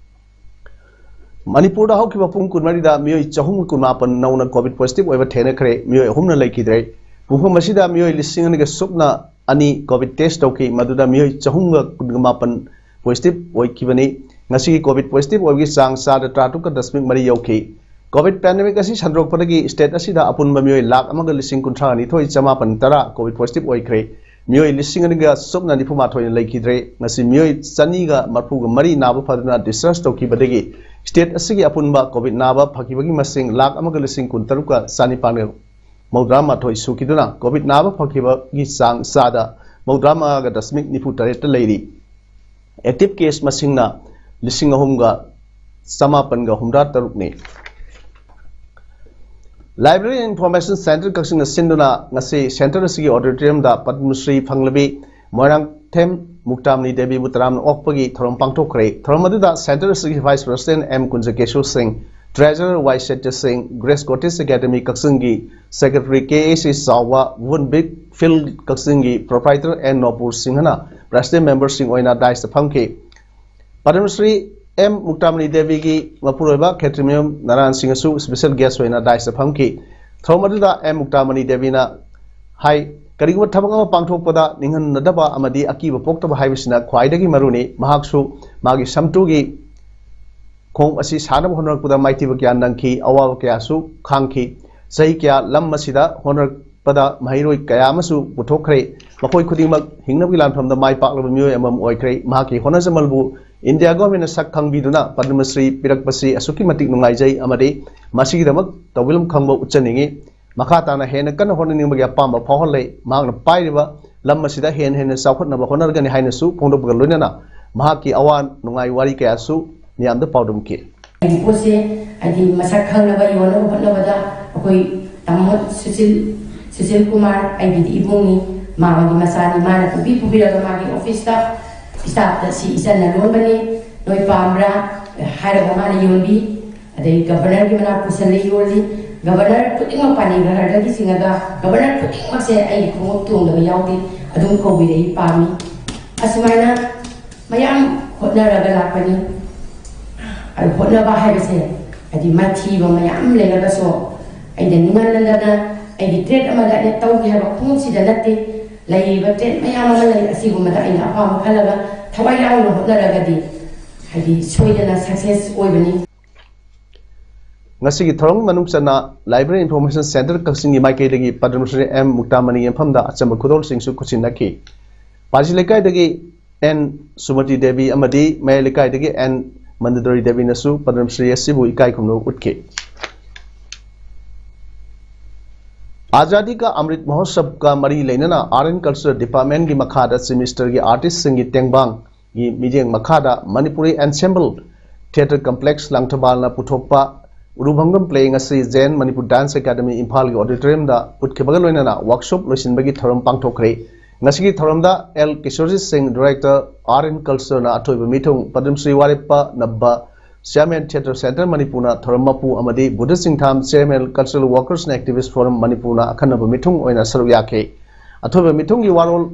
ꯃꯅꯤꯄꯨꯔꯗ ꯍꯧꯈꯤꯕ ꯄꯨꯡ ꯀꯨꯟꯃꯔꯤꯗ ꯃꯤꯑꯣꯏ ꯆꯍꯨꯝ ꯀꯨꯟꯃꯥꯄꯟ ꯅꯧꯅ COVID positive ꯑꯣꯏꯕ ꯊꯦꯡꯅꯈ꯭ꯔꯦ꯫ ꯃꯤꯑꯣꯏ ꯑꯍꯨꯝꯅ ꯂꯩꯈꯤꯗ꯭ꯔꯦ꯫ ꯃꯐꯝ ꯑꯁꯤꯗ ꯃꯤꯑꯣꯏ ꯂꯤꯁꯤꯡ ꯑꯅꯤꯒ ꯁꯨꯞꯅ ꯑꯅꯤ ꯀꯣꯚꯤꯗ ꯇꯦꯁ ꯇꯧꯈꯤ, ꯃꯗꯨꯗ ꯃꯤꯑꯣꯏ ꯆꯍꯨꯝꯒ ꯀꯨꯟꯒ ꯃꯥꯄꯟ ꯄꯣꯖꯤꯇꯤꯚ ꯑꯣꯏꯈꯤꯕꯅꯤ꯫ ꯉꯁꯤꯒꯤ ꯀꯣꯚꯤꯗ ꯄꯣꯖꯤꯇꯤꯚ ꯑꯣꯏꯕꯒꯤ ꯆꯥꯡ ꯆꯥꯗ ꯇꯔꯥꯇꯔꯨꯛꯀ ꯗꯁꯃꯤꯛ ꯃꯔꯤ ꯌꯧꯈꯤ꯫ ꯀꯣꯚꯤꯗ ꯄꯦꯟꯗꯦꯃꯤꯛ ꯑꯁꯤ ꯁꯟꯗꯣꯔꯛꯄꯗꯒꯤ ꯁ꯭ꯇꯦꯠ ꯑꯁꯤꯗ ꯑꯄꯨꯟꯕ ꯃꯤꯑꯣꯏ ꯂꯥꯈ ꯑꯃꯒ ꯂꯤꯁꯤꯡ ꯀꯨꯟꯊ꯭ꯔꯥ ꯅꯤꯊꯣꯏ ꯆꯃꯥꯄꯟ ꯇꯔꯥ ꯀꯣꯚꯤꯗ ꯄꯣꯖꯤꯇꯤꯚ ꯑꯣꯏꯈ꯭ꯔꯦ꯫ ꯃꯤꯑꯣꯏ ꯂꯤꯁꯤꯡ ꯑꯅꯤꯒ ꯁꯨꯞꯅ ꯅꯤꯐꯨ ꯃꯥꯊꯣꯏꯅ ꯂꯩꯈꯤꯗ꯭ꯔꯦ꯫ ꯉꯁꯤ ꯃꯤꯑꯣꯏ ꯆꯅꯤꯒ ꯃꯔꯐꯨꯒ ꯃꯔꯤ ꯅꯥꯕ ꯐꯗꯨꯅ ꯗꯤꯁꯆꯥꯔꯖ ꯇꯧꯈꯤꯕꯗꯒꯤ ꯁ꯭ꯇꯦꯠ ꯑꯁꯤꯒꯤ ꯑꯄꯨꯟꯕ ꯀꯣꯚꯤꯗ ꯅꯥꯕ ꯐꯈꯤꯕꯒꯤ ꯃꯁꯤꯡ ꯂꯥꯈ ꯑꯃꯒ ꯂꯤꯁꯤꯡ ꯀꯨꯟꯇꯔꯨꯛꯀ ꯆꯥꯅꯤꯄꯥꯟꯒ ꯃꯧꯗ꯭ꯔꯥ ꯃꯥꯊꯣꯏ ꯁꯨꯈꯤꯗꯨꯅ ꯀꯣꯚꯤꯗ ꯅꯥꯕ ꯐꯈꯤꯕꯒꯤ ꯆꯥꯡ ꯆꯥꯗ ꯃꯧꯗ꯭ꯔꯥ ꯃꯉꯥꯒ ꯗꯁꯃꯤꯛ ꯅꯤꯐꯨ ꯇꯔꯦꯠꯇ ꯂꯩꯔꯤ꯫ ꯑꯦꯛꯇꯤꯚ ꯀꯦꯁ ꯃꯁꯤꯡꯅ ꯂꯤꯁꯤꯡ ꯑꯍꯨꯝꯒ ꯆꯃꯥꯄꯟꯒ ꯍꯨꯝꯗ꯭ꯔꯥ ꯇꯔꯨꯛꯅꯤ꯫ Library and Information Centre ꯀꯛꯆꯤꯡꯅ ꯁꯤꯟꯗꯨꯅ ꯉꯁꯤ ꯁꯦꯟꯇꯔ ꯑꯁꯤꯒꯤ ꯑꯣꯗꯤꯇꯣꯔꯤꯌꯝꯗ ꯄꯗꯃꯁ꯭ꯔꯤ ꯐꯪꯂꯕꯤ ꯃꯣꯏꯔꯥꯡꯊꯦꯝ ꯃꯨꯛꯇꯥꯃꯅꯤ ꯗꯦꯕꯤꯕꯨ ꯇꯔꯥꯝꯅ ꯑꯣꯛꯄꯒꯤ ꯊꯧꯔꯝ ꯄꯥꯡꯊꯣꯛꯈ꯭ꯔꯦ꯫ ꯊꯧꯔꯝ ꯑꯗꯨꯗ ꯁꯦꯟꯇꯔ ꯑꯁꯤꯒꯤ ꯚꯥꯏꯁ ꯄ꯭ꯔꯁꯤꯗꯦꯟꯠ ꯑꯦꯝ ꯀꯨꯟꯖꯀꯦꯁꯣꯔ ꯁꯤꯡ, ꯇ꯭ꯔꯦꯖꯔꯔ ꯋꯥꯏ ꯁꯇ꯭ꯌ ꯁꯤꯡ, ꯒ꯭ꯔꯦꯁ ꯀꯣꯇꯦꯖ ꯑꯦꯀꯥꯗꯃꯤ ꯀꯛꯆꯤꯡꯒꯤ ꯁꯦꯀ꯭ꯔꯦꯇꯔꯤ ꯀꯦ ꯑꯦ ꯁꯤ ꯆꯥꯎꯕ, ꯋꯨꯟ ꯕꯤꯛ ꯐꯤꯜ ꯀꯛꯆꯤꯡꯒꯤ ꯄ꯭ꯔꯣꯄ꯭ꯔꯥꯏꯇꯔ ꯑꯦꯟ ꯅꯣꯄꯨꯔ ꯁꯤꯡꯍꯅ ꯄ꯭ꯔꯁꯤꯗꯦꯟꯠ ꯃꯦꯝꯕꯔꯁꯤꯡ ꯑꯣꯏꯅ ꯗꯥꯏꯁꯇ ꯐꯝꯈꯤ꯫ ꯄꯗꯃꯁ꯭ꯔꯤ ꯑꯦꯝ ꯃꯨꯛꯇꯥꯃꯅꯤ ꯗꯦꯕꯤꯒꯤ ꯃꯄꯨꯔꯣꯏꯕ ꯈꯦꯇ꯭ꯔꯤꯃꯌꯨꯝ ꯅꯥꯔꯥꯌꯟ ꯁꯤꯡꯍꯁꯨ ꯁ꯭ꯄꯦꯁꯦꯜ ꯒꯦꯁ ꯑꯣꯏꯅ ꯗꯥꯏꯁꯇ ꯐꯝꯈꯤ꯫ ꯊꯧꯔꯝ ꯑꯗꯨꯗ ꯑꯦꯝ ꯃꯨꯛꯇꯥꯃꯅꯤ ꯗꯦꯕꯤꯅ ꯍꯥꯏ, ꯀꯔꯤꯒꯨꯝꯕ ꯊꯕꯛ ꯑꯃ ꯄꯥꯡꯊꯣꯛꯄꯗ ꯅꯤꯡꯍꯟꯅꯗꯕ ꯑꯃꯗꯤ ꯑꯀꯤꯕ ꯄꯣꯛꯇꯕ ꯍꯥꯏꯕꯁꯤꯅ ꯈ꯭ꯋꯥꯏꯗꯒꯤ ꯃꯔꯨꯅꯤ꯫ ꯃꯍꯥꯛꯁꯨ ꯃꯥꯒꯤ ꯁꯝꯇꯨꯒꯤ ꯈꯣꯡꯎꯞ ꯑꯁꯤ ꯁꯥꯅꯕ ꯍꯣꯠꯅꯔꯛꯄꯗ ꯃꯥꯏꯊꯤꯕ ꯀꯌꯥ ꯅꯪꯈꯤ, ꯑꯋꯥꯕ ꯀꯌꯥꯁꯨ ꯈꯥꯡꯈꯤ꯫ ꯆꯍꯤ ꯀꯌꯥ ꯂꯝ ꯑꯁꯤꯗ ꯍꯣꯠꯅꯔꯛꯄꯗ ꯃꯍꯩꯔꯣꯏ ꯀꯌꯥ ꯑꯃꯁꯨ ꯄꯨꯊꯣꯛꯈ꯭ꯔꯦ꯫ ꯃꯈꯣꯏ ꯈꯨꯗꯤꯡꯃꯛ ꯍꯤꯡꯅꯕꯒꯤ ꯂꯥꯟꯐꯝꯗ ꯃꯥꯏ ꯄꯥꯛꯂꯕ ꯃꯤꯑꯣꯏ ꯑꯃꯃꯝ ꯑꯣꯏꯈ꯭ꯔꯦ꯫ ꯃꯍꯥꯛꯀꯤ ꯍꯣꯠꯅꯖꯃꯜꯕꯨ ꯏꯟꯗꯤꯌꯥ ꯒꯣꯔꯃꯦꯟꯅ ꯁꯛ ꯈꯪꯕꯤꯗꯨꯅ ꯄꯗꯃꯁ꯭ꯔꯤ ꯄꯤꯔꯛꯄꯁꯤ ꯑꯁꯨꯛꯀꯤ ꯃꯇꯤꯛ ꯅꯨꯡꯉꯥꯏꯖꯩ ꯑꯃꯗꯤ ꯃꯁꯤꯒꯤꯗꯃꯛ ꯇꯧꯕꯤꯐꯝ ꯈꯪꯕ ꯎꯠꯆꯅꯤꯡꯏ꯫ ꯃꯈꯥ ꯇꯥꯅ ꯍꯦꯟꯅ ꯀꯟꯅ ꯍꯣꯠꯅꯅꯤꯡꯕꯒꯤ ꯑꯄꯥꯝꯕ ꯐꯥꯎꯍꯜꯂꯦ꯫ ꯃꯍꯥꯛꯅ ꯄꯥꯏꯔꯤꯕ ꯂꯝ ꯑꯁꯤꯗ ꯍꯦꯟꯅ ꯍꯦꯟꯅ ꯆꯥꯎꯈꯠꯅꯕ ꯍꯣꯠꯅꯔꯒꯅꯤ ꯍꯥꯏꯅꯁꯨ ꯐꯣꯡꯗꯣꯛꯄꯒ ꯂꯣꯏꯅꯅ ꯃꯍꯥꯛꯀꯤ ꯑꯋꯥ ꯅꯨꯡꯉꯥꯏ ꯋꯥꯔꯤ ꯀꯌꯥꯁꯨ ꯃꯤꯌꯥꯝꯗ ꯄꯥꯎꯗꯝꯈꯤ꯫ ꯑꯩꯒꯤ ꯄꯣꯠꯁꯦ ꯍꯥꯏꯗꯤ ꯃꯁꯛ ꯈꯪꯅꯕ ꯌꯣꯟꯅꯕ ꯍꯣꯠꯅꯕꯗ ꯑꯩꯈꯣꯏ ꯇꯥꯃꯣ ꯁꯨꯁꯤꯜ, ꯁꯨꯁꯤꯜ ꯀꯨꯃꯥꯔ ꯑꯩꯒꯤꯗꯤ ꯏꯕꯨꯡꯅꯤ, ꯃꯥꯒꯤ ꯃꯆꯥꯅꯤ꯫ ꯃꯥꯅ ꯄꯨꯕꯤ ꯄꯨꯕꯤꯔꯒ ꯃꯥꯒꯤ ꯑꯣꯐꯤꯁꯇ ꯁ꯭ꯇꯥꯐꯇ "ꯁꯤ ꯏꯆꯟꯅ ꯂꯣꯟꯕꯅꯤ, ꯅꯣꯏ ꯄꯥꯝꯕ꯭ꯔꯥ?" ꯍꯥꯏꯔꯒ ꯃꯥꯅ ꯌꯣꯟꯕꯤ꯫ ꯑꯗꯩ ꯒꯕꯔꯅꯔꯒꯤ ꯃꯅꯥꯛ ꯄꯨꯁꯜꯂꯦ, ꯌꯣꯜꯂꯤ꯫ ꯒꯕꯔꯅꯔ ꯈꯨꯗꯤꯡꯃꯛ, ꯄꯥꯅꯤ ꯒ꯭ꯔꯍꯔꯗꯒꯤ ꯆꯤꯡꯉꯒ ꯒꯕꯔꯅꯔ ꯈꯨꯗꯤꯡꯃꯛꯁꯦ ꯑꯩꯒꯤ ꯈꯣꯡꯎꯞ ꯇꯣꯡꯗꯕ ꯌꯥꯎꯗꯦ, ꯑꯗꯨꯝ ꯀꯧꯕꯤꯔꯛꯏ, ꯄꯥꯝꯃꯤ꯫ ꯑꯁꯨꯃꯥꯏꯅ ꯃꯌꯥꯝ ꯍꯣꯠꯅꯔꯒ ꯂꯥꯛꯄꯅꯤ꯫ ꯑꯗꯨ ꯍꯣꯠꯅꯕ ꯍꯥꯏꯕꯁꯦ ꯍꯥꯏꯗꯤ ꯃꯥꯏꯊꯤꯕ ꯃꯌꯥꯝ ꯂꯩꯔꯒꯁꯨ ꯑꯩꯅ ꯅꯤꯡꯍꯟꯅꯗꯅ ꯑꯩꯒꯤ ꯇ꯭ꯔꯦꯠ ꯑꯃꯗ ꯑꯩꯅ ꯇꯧꯒꯦ ꯍꯥꯏꯕ ꯈꯣꯡꯁꯤꯗ ꯅꯠꯇꯦ꯫ ꯂꯩꯔꯤꯕ ꯇ꯭ꯔꯦꯠ ꯃꯌꯥꯝ ꯑꯃ ꯂꯩ, ꯑꯁꯤꯒꯨꯝꯕꯗ ꯑꯩꯅ ꯑꯄꯥꯝꯕ ꯈꯜꯂꯒ ꯊꯋꯥꯏ ꯌꯥꯎꯅ ꯍꯣꯠꯅꯔꯒꯗꯤ ꯍꯥꯏꯗꯤ ꯁꯣꯏꯗꯅ ꯁꯛꯁꯦꯁ ꯑꯣꯏꯕꯅꯤ꯫ ꯉꯁꯤꯒꯤ ꯊꯧꯔꯝ ꯃꯅꯨꯡ ꯆꯟꯅ Library Information Centre ꯀꯛꯆꯤꯡꯒꯤ ꯃꯥꯏꯀꯩꯗꯒꯤ ꯄꯗꯃꯁ꯭ꯔꯤ ꯑꯦꯝ ꯃꯨꯛꯇꯥꯃꯅꯤ ꯌꯦꯡꯐꯝꯗ ꯑꯆꯝꯕ ꯈꯨꯗꯣꯜꯁꯤꯡꯁꯨ ꯈꯨꯠꯁꯤꯟꯅꯈꯤ꯫ ꯄꯥꯖꯤ ꯂꯩꯀꯥꯏꯗꯒꯤ ꯑꯦꯟ ꯁꯨꯃꯇꯤ ꯗꯦꯕꯤ ꯑꯃꯗꯤ ꯃꯌꯥꯏ ꯂꯩꯀꯥꯏꯗꯒꯤ ꯑꯦꯟ ꯃꯟꯗꯗꯣꯔꯤ ꯗꯦꯕꯤꯅꯁꯨ ꯄꯗꯃꯁ꯭ꯔꯤ ꯑꯁꯤꯕꯨ ꯏꯀꯥꯏ ꯈꯨꯝꯅꯕ ꯎꯠꯈꯤ꯫ ꯑꯖꯥꯗꯤ ꯀꯥ ꯑꯃ꯭ꯔꯤꯠ ꯃꯍꯣꯠꯁꯕꯀ ꯃꯔꯤ ꯂꯩꯅꯅ Art and Culture Departmentꯀꯤ ꯃꯈꯥꯗ ꯆꯤꯞ ꯃꯤꯅꯤꯁꯇꯔꯒꯤ ꯑꯥꯔꯇꯤꯁꯁꯤꯡꯒꯤ ꯇꯦꯡꯕꯥꯡꯒꯤ ꯃꯤꯠꯌꯦꯡ ꯃꯈꯥꯗ ꯃꯅꯤꯄꯨꯔꯤ Ensemble Theatre Complex ꯂꯥꯡꯊꯕꯥꯜꯅ ꯄꯨꯊꯣꯛꯄ ꯎꯔꯨꯚꯪꯒꯝ ꯄ꯭ꯂꯦ ꯉꯁꯤ ꯖꯦꯟ ꯃꯅꯤꯄꯨꯔ ꯗꯥꯟꯁ ꯑꯦꯀꯥꯗꯃꯤ ꯏꯝꯐꯥꯜꯒꯤ ꯑꯣꯗꯤꯇꯣꯔꯤꯌꯝꯗ ꯎꯠꯈꯤꯕꯒ ꯂꯣꯏꯅꯅ ꯋꯥꯔꯛꯁꯣꯞ ꯂꯣꯏꯁꯤꯟꯕꯒꯤ ꯊꯧꯔꯝ ꯄꯥꯡꯊꯣꯛꯈ꯭ꯔꯦ꯫ ꯉꯁꯤꯒꯤ ꯊꯧꯔꯝꯗ ꯑꯦꯜ ꯀꯤꯁꯣꯔꯖꯤꯠ ꯁꯤꯡ, ꯗꯥꯏꯔꯦꯛꯇꯔ, Art and Cultureꯅ ꯑꯊꯣꯏꯕ ꯃꯤꯊꯨꯡ, ꯄꯗꯃꯁ꯭ꯔꯤ ꯋꯥꯔꯦꯞꯄ ꯅꯕ, ꯆꯤꯌꯥꯔꯃꯦꯟ, Theatre Centre ꯃꯅꯤꯄꯨꯔꯅ ꯊꯧꯔꯝ ꯃꯄꯨ ꯑꯃꯗꯤ Budha Singtham, chairman, Cultural Workers and Activist Forum ꯃꯅꯤꯄꯨꯔꯅ ꯑꯈꯟꯅꯕ ꯃꯤꯊꯨꯡ ꯑꯣꯏꯅ ꯁꯔꯨꯛ ꯌꯥꯈꯤ꯫ ꯑꯊꯣꯏꯕ ꯃꯤꯊꯨꯡꯒꯤ ꯋꯥꯔꯣꯜ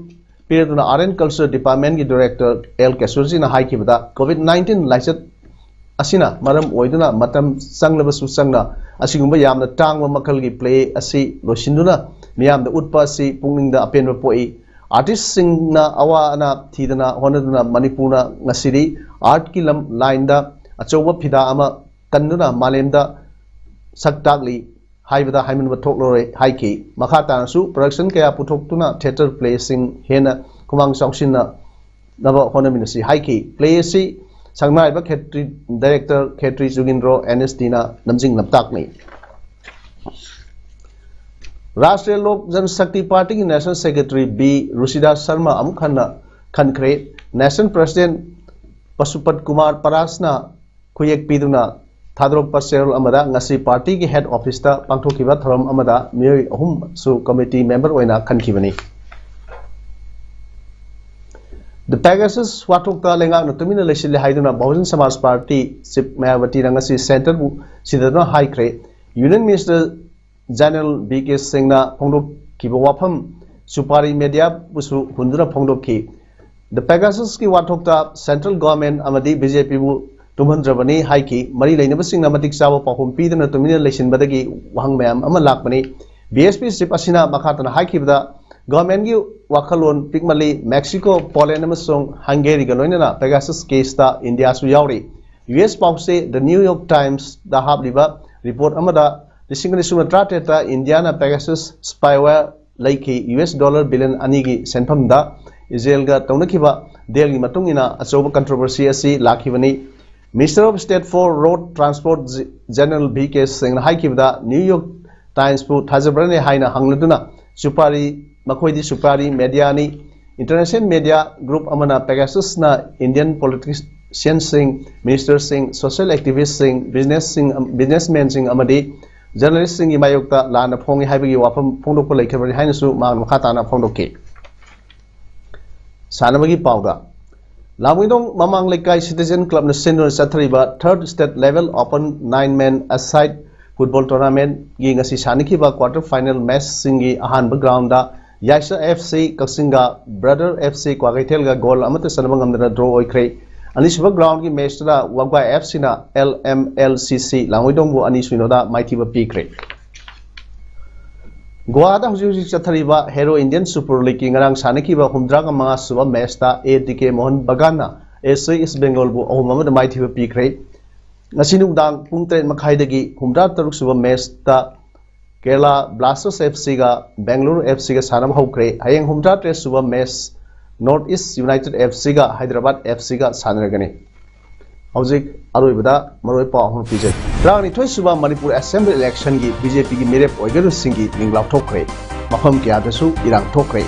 ꯄꯤꯔꯗꯨꯅ Art and Culture Departmentꯀꯤ ꯗꯥꯏꯔꯦꯛꯇꯔ ꯑꯦꯜ ꯀꯦꯁꯨꯔꯖꯤꯅ ꯍꯥꯏꯈꯤꯕꯗ, COVID nineteen ꯂꯥꯏꯆꯠ ꯑꯁꯤꯅ ꯃꯔꯝ ꯑꯣꯏꯗꯨꯅ ꯃꯇꯝ ꯆꯪꯂꯕꯁꯨ ꯆꯪꯅ ꯑꯁꯤꯒꯨꯝꯕ ꯌꯥꯝꯅ ꯇꯥꯡꯕ ꯃꯈꯜꯒꯤ ꯄ꯭ꯂꯦ ꯑꯁꯤ ꯂꯣꯏꯁꯤꯟꯗꯨꯅ ꯃꯤꯌꯥꯝꯗ ꯎꯠꯄ ꯑꯁꯤ ꯄꯨꯛꯅꯤꯡꯗ ꯑꯄꯦꯟꯕ ꯄꯣꯛꯏ꯫ ꯑꯥꯔꯇꯤꯁꯁꯤꯡꯅ ꯑꯋꯥ ꯑꯅꯥ ꯊꯤꯗꯅ ꯍꯣꯠꯅꯗꯨꯅ ꯃꯅꯤꯄꯨꯔꯅ ꯉꯁꯤꯗꯤ ꯑꯥꯔꯠꯀꯤ ꯂꯝ ꯂꯥꯏꯟꯗ ꯑꯆꯧꯕ ꯐꯤꯗꯥ ꯑꯃ ꯀꯟꯗꯨꯅ ꯃꯥꯂꯦꯝꯗ ꯁꯛ ꯇꯥꯛꯂꯤ ꯍꯥꯏꯕꯗ ꯍꯥꯏꯃꯟꯕ ꯊꯣꯛꯂꯔꯣꯏ ꯍꯥꯏꯈꯤ꯫ ꯃꯈꯥ ꯇꯥꯅꯁꯨ production ꯀꯌꯥ ꯄꯨꯊꯣꯛꯇꯨꯅ theatre playꯁꯤꯡ ꯍꯦꯟꯅ ꯈꯨꯃꯥꯡ ꯆꯥꯎꯁꯤꯟꯅꯅꯕ ꯍꯣꯠꯅꯃꯤꯟꯅꯁꯤ ꯍꯥꯏꯈꯤ꯫ Play ꯑꯁꯤ ꯁꯛꯅꯥꯏꯕ ꯈꯦꯇ꯭ꯔꯤ, director ꯈꯦꯇ꯭ꯔꯤ ꯖꯨꯒꯤꯟꯗ꯭ꯔꯣ, NSDꯅ ꯂꯝꯖꯤꯡ ꯂꯝꯇꯥꯛꯅꯤ꯫ ꯔꯥꯁꯇ꯭ꯔꯤꯌꯥ ꯂꯣꯛ ꯖꯟ ꯁꯛꯇꯤ ꯄꯥꯔꯇꯤꯒꯤ National Secretary ꯕꯤ ꯔꯨꯁꯤꯗꯥꯁ ꯁꯔꯃ ꯑꯃꯨꯛ ꯍꯟꯅ ꯈꯟꯈ꯭ꯔꯦ꯫ National President ꯄꯁꯨꯄꯠ ꯀꯨꯃꯥꯔ ꯄꯔꯥꯁꯅ ꯈꯨꯌꯦꯛ ꯄꯤꯗꯨꯅ ꯊꯥꯗꯣꯔꯛꯄ ꯆꯦꯔꯣꯜ ꯑꯃꯗ ꯉꯁꯤ ꯄꯥꯔꯇꯤꯒꯤ head officeꯇ ꯄꯥꯡꯊꯣꯛꯈꯤꯕ ꯊꯧꯔꯝ ꯑꯃꯗ ꯃꯤꯑꯣꯏ ꯑꯍꯨꯝꯁꯨ committee member ꯑꯣꯏꯅ ꯈꯟꯈꯤꯕꯅꯤ꯫ The Pegasus ꯋꯥꯊꯣꯛꯇ ꯂꯩꯉꯥꯛꯅ ꯇꯨꯃꯤꯟꯅ ꯂꯩꯁꯤꯜꯂꯦ ꯍꯥꯏꯗꯨꯅ ꯕꯍꯨꯖꯟ ꯁꯃꯥꯖ ꯄꯥꯔꯇꯤ chief ꯃꯌꯥꯕꯇꯤꯅ ꯉꯁꯤ centreꯕꯨ ꯁꯤꯗꯗꯨꯅ ꯍꯥꯏꯈ꯭ꯔꯦ꯫ Union Minister General ꯚꯤ ꯀꯦ ꯁꯤꯡꯅ ꯐꯣꯡꯗꯣꯛꯈꯤꯕ ꯋꯥꯐꯝ ꯁꯨꯄꯥꯔꯤ mediaꯕꯨꯁꯨ ꯍꯨꯟꯗꯨꯅ ꯐꯣꯡꯗꯣꯛꯈꯤ꯫ The Pegasusꯀꯤ ꯋꯥꯊꯣꯛꯇ central government ꯑꯃꯗꯤ BJPꯕꯨ ꯇꯨꯝꯍꯟꯗ꯭ꯔꯕꯅꯤ ꯍꯥꯏꯈꯤ꯫ ꯃꯔꯤ ꯂꯩꯅꯕꯁꯤꯡꯅ ꯃꯇꯤꯛ ꯆꯥꯕ ꯄꯥꯎꯈꯨꯝ ꯄꯤꯗꯅ ꯇꯨꯃꯤꯟꯅ ꯂꯩꯁꯤꯟꯕꯗꯒꯤ ꯋꯥꯍꯪ ꯃꯌꯥꯝ ꯑꯃ ꯂꯥꯛꯄꯅꯤ꯫ B S P chief ꯑꯁꯤꯅ ꯃꯈꯥ ꯇꯥꯅ ꯍꯥꯏꯈꯤꯕꯗ, ꯒꯚꯔꯟꯃꯦꯟꯠꯀꯤ ꯋꯥꯈꯜꯂꯣꯟ ꯄꯤꯛꯃꯜꯂꯤ, ꯃꯦꯛꯁꯤꯀꯣ, ꯄꯣꯂꯦꯟꯗ ꯑꯃꯁꯨꯡ ꯍꯪꯒꯦꯔꯤꯒ ꯂꯣꯏꯅꯅ ꯄꯦꯒꯥꯁꯁ ꯀꯦꯁꯇ ꯏꯟꯗꯤꯌꯥꯁꯨ ꯌꯥꯎꯔꯤ꯫ U S ꯄꯥꯎꯆꯦ The New York Timesꯗ ꯍꯥꯞꯂꯤꯕ ꯔꯤꯄꯣꯔꯠ ꯑꯃꯗ ꯂꯤꯁꯤꯡ ꯑꯅꯤ ꯁꯨꯞꯅ ꯇꯔꯥꯇꯔꯦꯠꯇ ꯏꯟꯗꯤꯌꯥꯅ ꯄꯦꯒꯥꯁꯁ ꯁ꯭ꯄꯥꯏꯋꯦꯌꯔ ꯂꯩꯈꯤ, U S dollar billion ꯑꯅꯤꯒꯤ ꯁꯦꯟꯐꯝꯗ꯫ ꯏꯖꯔꯦꯜꯒ ꯇꯧꯅꯈꯤꯕ ꯗꯦꯜꯒꯤ ꯃꯇꯨꯡ ꯏꯟꯅ ꯑꯆꯧꯕ ꯀꯟꯇ꯭ꯔꯣꯚꯔꯁꯤ ꯑꯁꯤ ꯂꯥꯛꯈꯤꯕꯅꯤ꯫ Minister of State for Road Transport General V K Singhꯅ ꯍꯥꯏꯈꯤꯕꯗ, New York Timesꯄꯨ ꯊꯥꯖꯕ꯭ꯔꯅꯦ ꯍꯥꯏꯅ ꯍꯪꯂꯗꯨꯅ, ꯁꯨꯄꯥꯔꯤ, ꯃꯈꯣꯏꯗꯤ ꯁꯨꯄꯥꯔꯤ ꯃꯦꯗꯤꯌꯥꯅꯤ꯫ International media group ꯑꯃꯅ ꯄꯦꯒꯥꯁꯁꯅ ꯏꯟꯗꯤꯌꯟ ꯄꯣꯂꯤꯇꯤꯁꯤꯌꯟꯁꯤꯡ, ꯃꯤꯅꯤꯁꯇꯔꯁꯤꯡ, ꯁꯣꯁꯤꯌꯦꯜ ꯑꯦꯛꯇꯤꯚꯤꯁꯁꯤꯡ, ꯕꯤꯖꯤꯅꯦꯁꯁꯤꯡ, ꯕꯤꯖꯤꯅꯦꯁꯃꯦꯟꯁꯤꯡ ꯑꯃꯗꯤ ꯖꯔꯅꯦꯂꯤꯁꯁꯤꯡꯒꯤ ꯃꯥꯌꯣꯛꯇ ꯂꯥꯟꯅ ꯐꯣꯡꯏ ꯍꯥꯏꯕꯒꯤ ꯋꯥꯐꯝ ꯐꯣꯡꯗꯣꯛꯄ ꯂꯩꯈ꯭ꯔꯕꯅꯤ ꯍꯥꯏꯅꯁꯨ ꯃꯍꯥꯛꯅ ꯃꯈꯥ ꯇꯥꯅ ꯐꯣꯡꯗꯣꯛꯈꯤ꯫ ꯁꯥꯟꯅꯕꯒꯤ ꯄꯥꯎꯗ, ꯂꯥꯡꯃꯩꯗꯣꯡ ꯃꯃꯥꯡ ꯂꯩꯀꯥꯏ ꯁꯤꯇꯤꯖꯦꯟ ꯀ꯭ꯂꯕꯅ ꯁꯤꯟꯗꯨꯅ ꯆꯠꯊꯔꯤꯕ Third State Level Open Nine Man A Side Football Tournamentꯒꯤ ꯉꯁꯤ ꯁꯥꯟꯅꯈꯤꯕ quarter final matchꯁꯤꯡꯒꯤ ꯑꯍꯥꯟꯕ groundꯗ ꯌꯥꯏꯁ F C ꯀꯛꯆꯤꯡꯒ Brother F C ꯀ꯭ꯋꯥꯀꯩꯊꯦꯜꯒ goal ꯑꯃꯠꯇ ꯆꯟꯕ ꯉꯝꯗꯅ draw ꯑꯣꯏꯈ꯭ꯔꯦ꯫ ꯑꯅꯤꯁꯨꯕ groundꯒꯤ matchꯇꯨꯗ ꯋꯥꯒ꯭ꯋꯥꯏ F Cꯅ L M L C C ꯂꯥꯡꯃꯩꯗꯣꯡꯕꯨ ꯑꯅꯤ ꯁꯨꯏꯅꯣꯗ ꯃꯥꯏꯊꯤꯕ ꯄꯤꯈ꯭ꯔꯦ꯫ ꯒꯣꯋꯥꯗ ꯍꯧꯖꯤꯛ ꯍꯧꯖꯤꯛ ꯆꯠꯊꯔꯤꯕ Hero Indian Super Leagueꯀꯤ ꯉꯔꯥꯡ ꯁꯥꯟꯅꯈꯤꯕ ꯍꯨꯝꯗ꯭ꯔꯥꯒ ꯃꯉꯥ ꯁꯨꯕ matchꯇ A D K Mohan ꯕꯒꯥꯟꯅ S C East Bengalꯕꯨ ꯑꯍꯨꯝ ꯑꯃꯗ ꯃꯥꯏꯊꯤꯕ ꯄꯤꯈ꯭ꯔꯦ꯫ ꯉꯁꯤ ꯅꯨꯡꯗꯥꯡ ꯄꯨꯡ ꯇꯔꯦꯠ ꯃꯈꯥꯏꯗꯒꯤ ꯍꯨꯝꯗ꯭ꯔꯥ ꯇꯔꯨꯛ ꯁꯨꯕ matchꯇ Kerala Blasters F Cꯒ Bengaluru F Cꯒ ꯁꯥꯟꯅꯕ ꯍꯧꯈ꯭ꯔꯦ꯫ ꯍꯌꯦꯡ ꯍꯨꯝꯗ꯭ꯔꯥ ꯇꯔꯦꯠ ꯁꯨꯕ match North East United F Cꯒ Hyderabad F Cꯒ ꯁꯥꯟꯅꯔꯒꯅꯤ꯫ ꯍꯧꯖꯤꯛ ꯑꯔꯣꯏꯕꯗ ꯃꯔꯨꯑꯣꯏ ꯄꯥꯎ ꯑꯍꯨꯝ ꯄꯤꯖꯔꯤ꯫ ꯇꯔꯥꯅꯤꯊꯣꯏ ꯁꯨꯕ ꯃꯅꯤꯄꯨꯔ Assembly Electionꯒꯤ B J Pꯒꯤ ꯃꯤꯔꯦꯞ ꯑꯣꯏꯒꯗꯧꯁꯤꯡꯒꯤ ꯃꯤꯡ ꯂꯥꯎꯊꯣꯛꯈ꯭ꯔꯦ꯫ ꯃꯐꯝ ꯀꯌꯥꯗꯁꯨ ꯏꯔꯥꯡ ꯊꯣꯛꯈ꯭ꯔꯦ꯫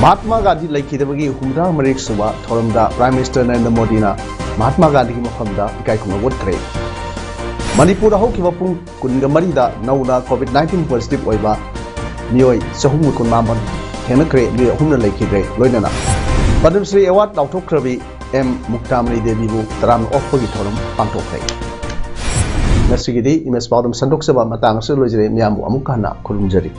ꯃꯍꯥꯠꯃꯥ ꯒꯥꯟꯙꯤ ꯂꯩꯈꯤꯗꯕꯒꯤ ꯍꯨꯝꯗ꯭ꯔꯥ ꯃꯔꯤ ꯁꯨꯕ ꯊꯧꯔꯝꯗ Prime Minister ꯅꯔꯦꯟꯗ꯭ꯔ ꯃꯣꯗꯤꯅ ꯃꯍꯥꯠꯃꯥ ꯒꯥꯟꯙꯤꯒꯤ ꯃꯐꯝꯗ ꯏꯀꯥꯏ ꯈꯨꯝꯅꯕ ꯎꯠꯈ꯭ꯔꯦ꯫ ꯃꯅꯤꯄꯨꯔꯗ ꯍꯧꯈꯤꯕ ꯄꯨꯡ ꯀꯨꯟꯒ ꯃꯔꯤꯗ ꯅꯧꯅ COVID nineteen positive ꯑꯣꯏꯕ ꯃꯤꯑꯣꯏ ꯆꯍꯨꯝꯒ ꯀꯨꯟꯃꯥꯄꯟ ꯊꯦꯡꯅꯈ꯭ꯔꯦ, ꯃꯤꯑꯣꯏ ꯑꯍꯨꯝꯅ ꯂꯩꯈꯤꯗ꯭ꯔꯦ꯫ ꯂꯣꯏꯅꯅ ꯄꯗꯃꯁ꯭ꯔꯤ award ꯂꯥꯎꯊꯣꯛꯈ꯭ꯔꯕꯤ ꯑꯦꯝ ꯃꯨꯛꯇꯥꯃꯅꯤ ꯗꯦꯕꯤꯕꯨ ꯇꯔꯥꯝꯅ ꯑꯣꯛꯄꯒꯤ ꯊꯧꯔꯝ ꯄꯥꯡꯊꯣꯛꯈ꯭ꯔꯦ꯫ ꯉꯁꯤꯒꯤꯗꯤ ꯏꯃꯦꯖ ꯄꯥꯎꯗꯝ ꯁꯟꯗꯣꯛꯆꯕ ꯃꯇꯥꯡ ꯑꯁꯤꯗ ꯂꯣꯏꯖꯔꯦ꯫ ꯃꯤꯌꯥꯝꯕꯨ ꯑꯃꯨꯛ ꯍꯟꯅ ꯈꯨꯔꯨꯝꯖꯔꯤ꯫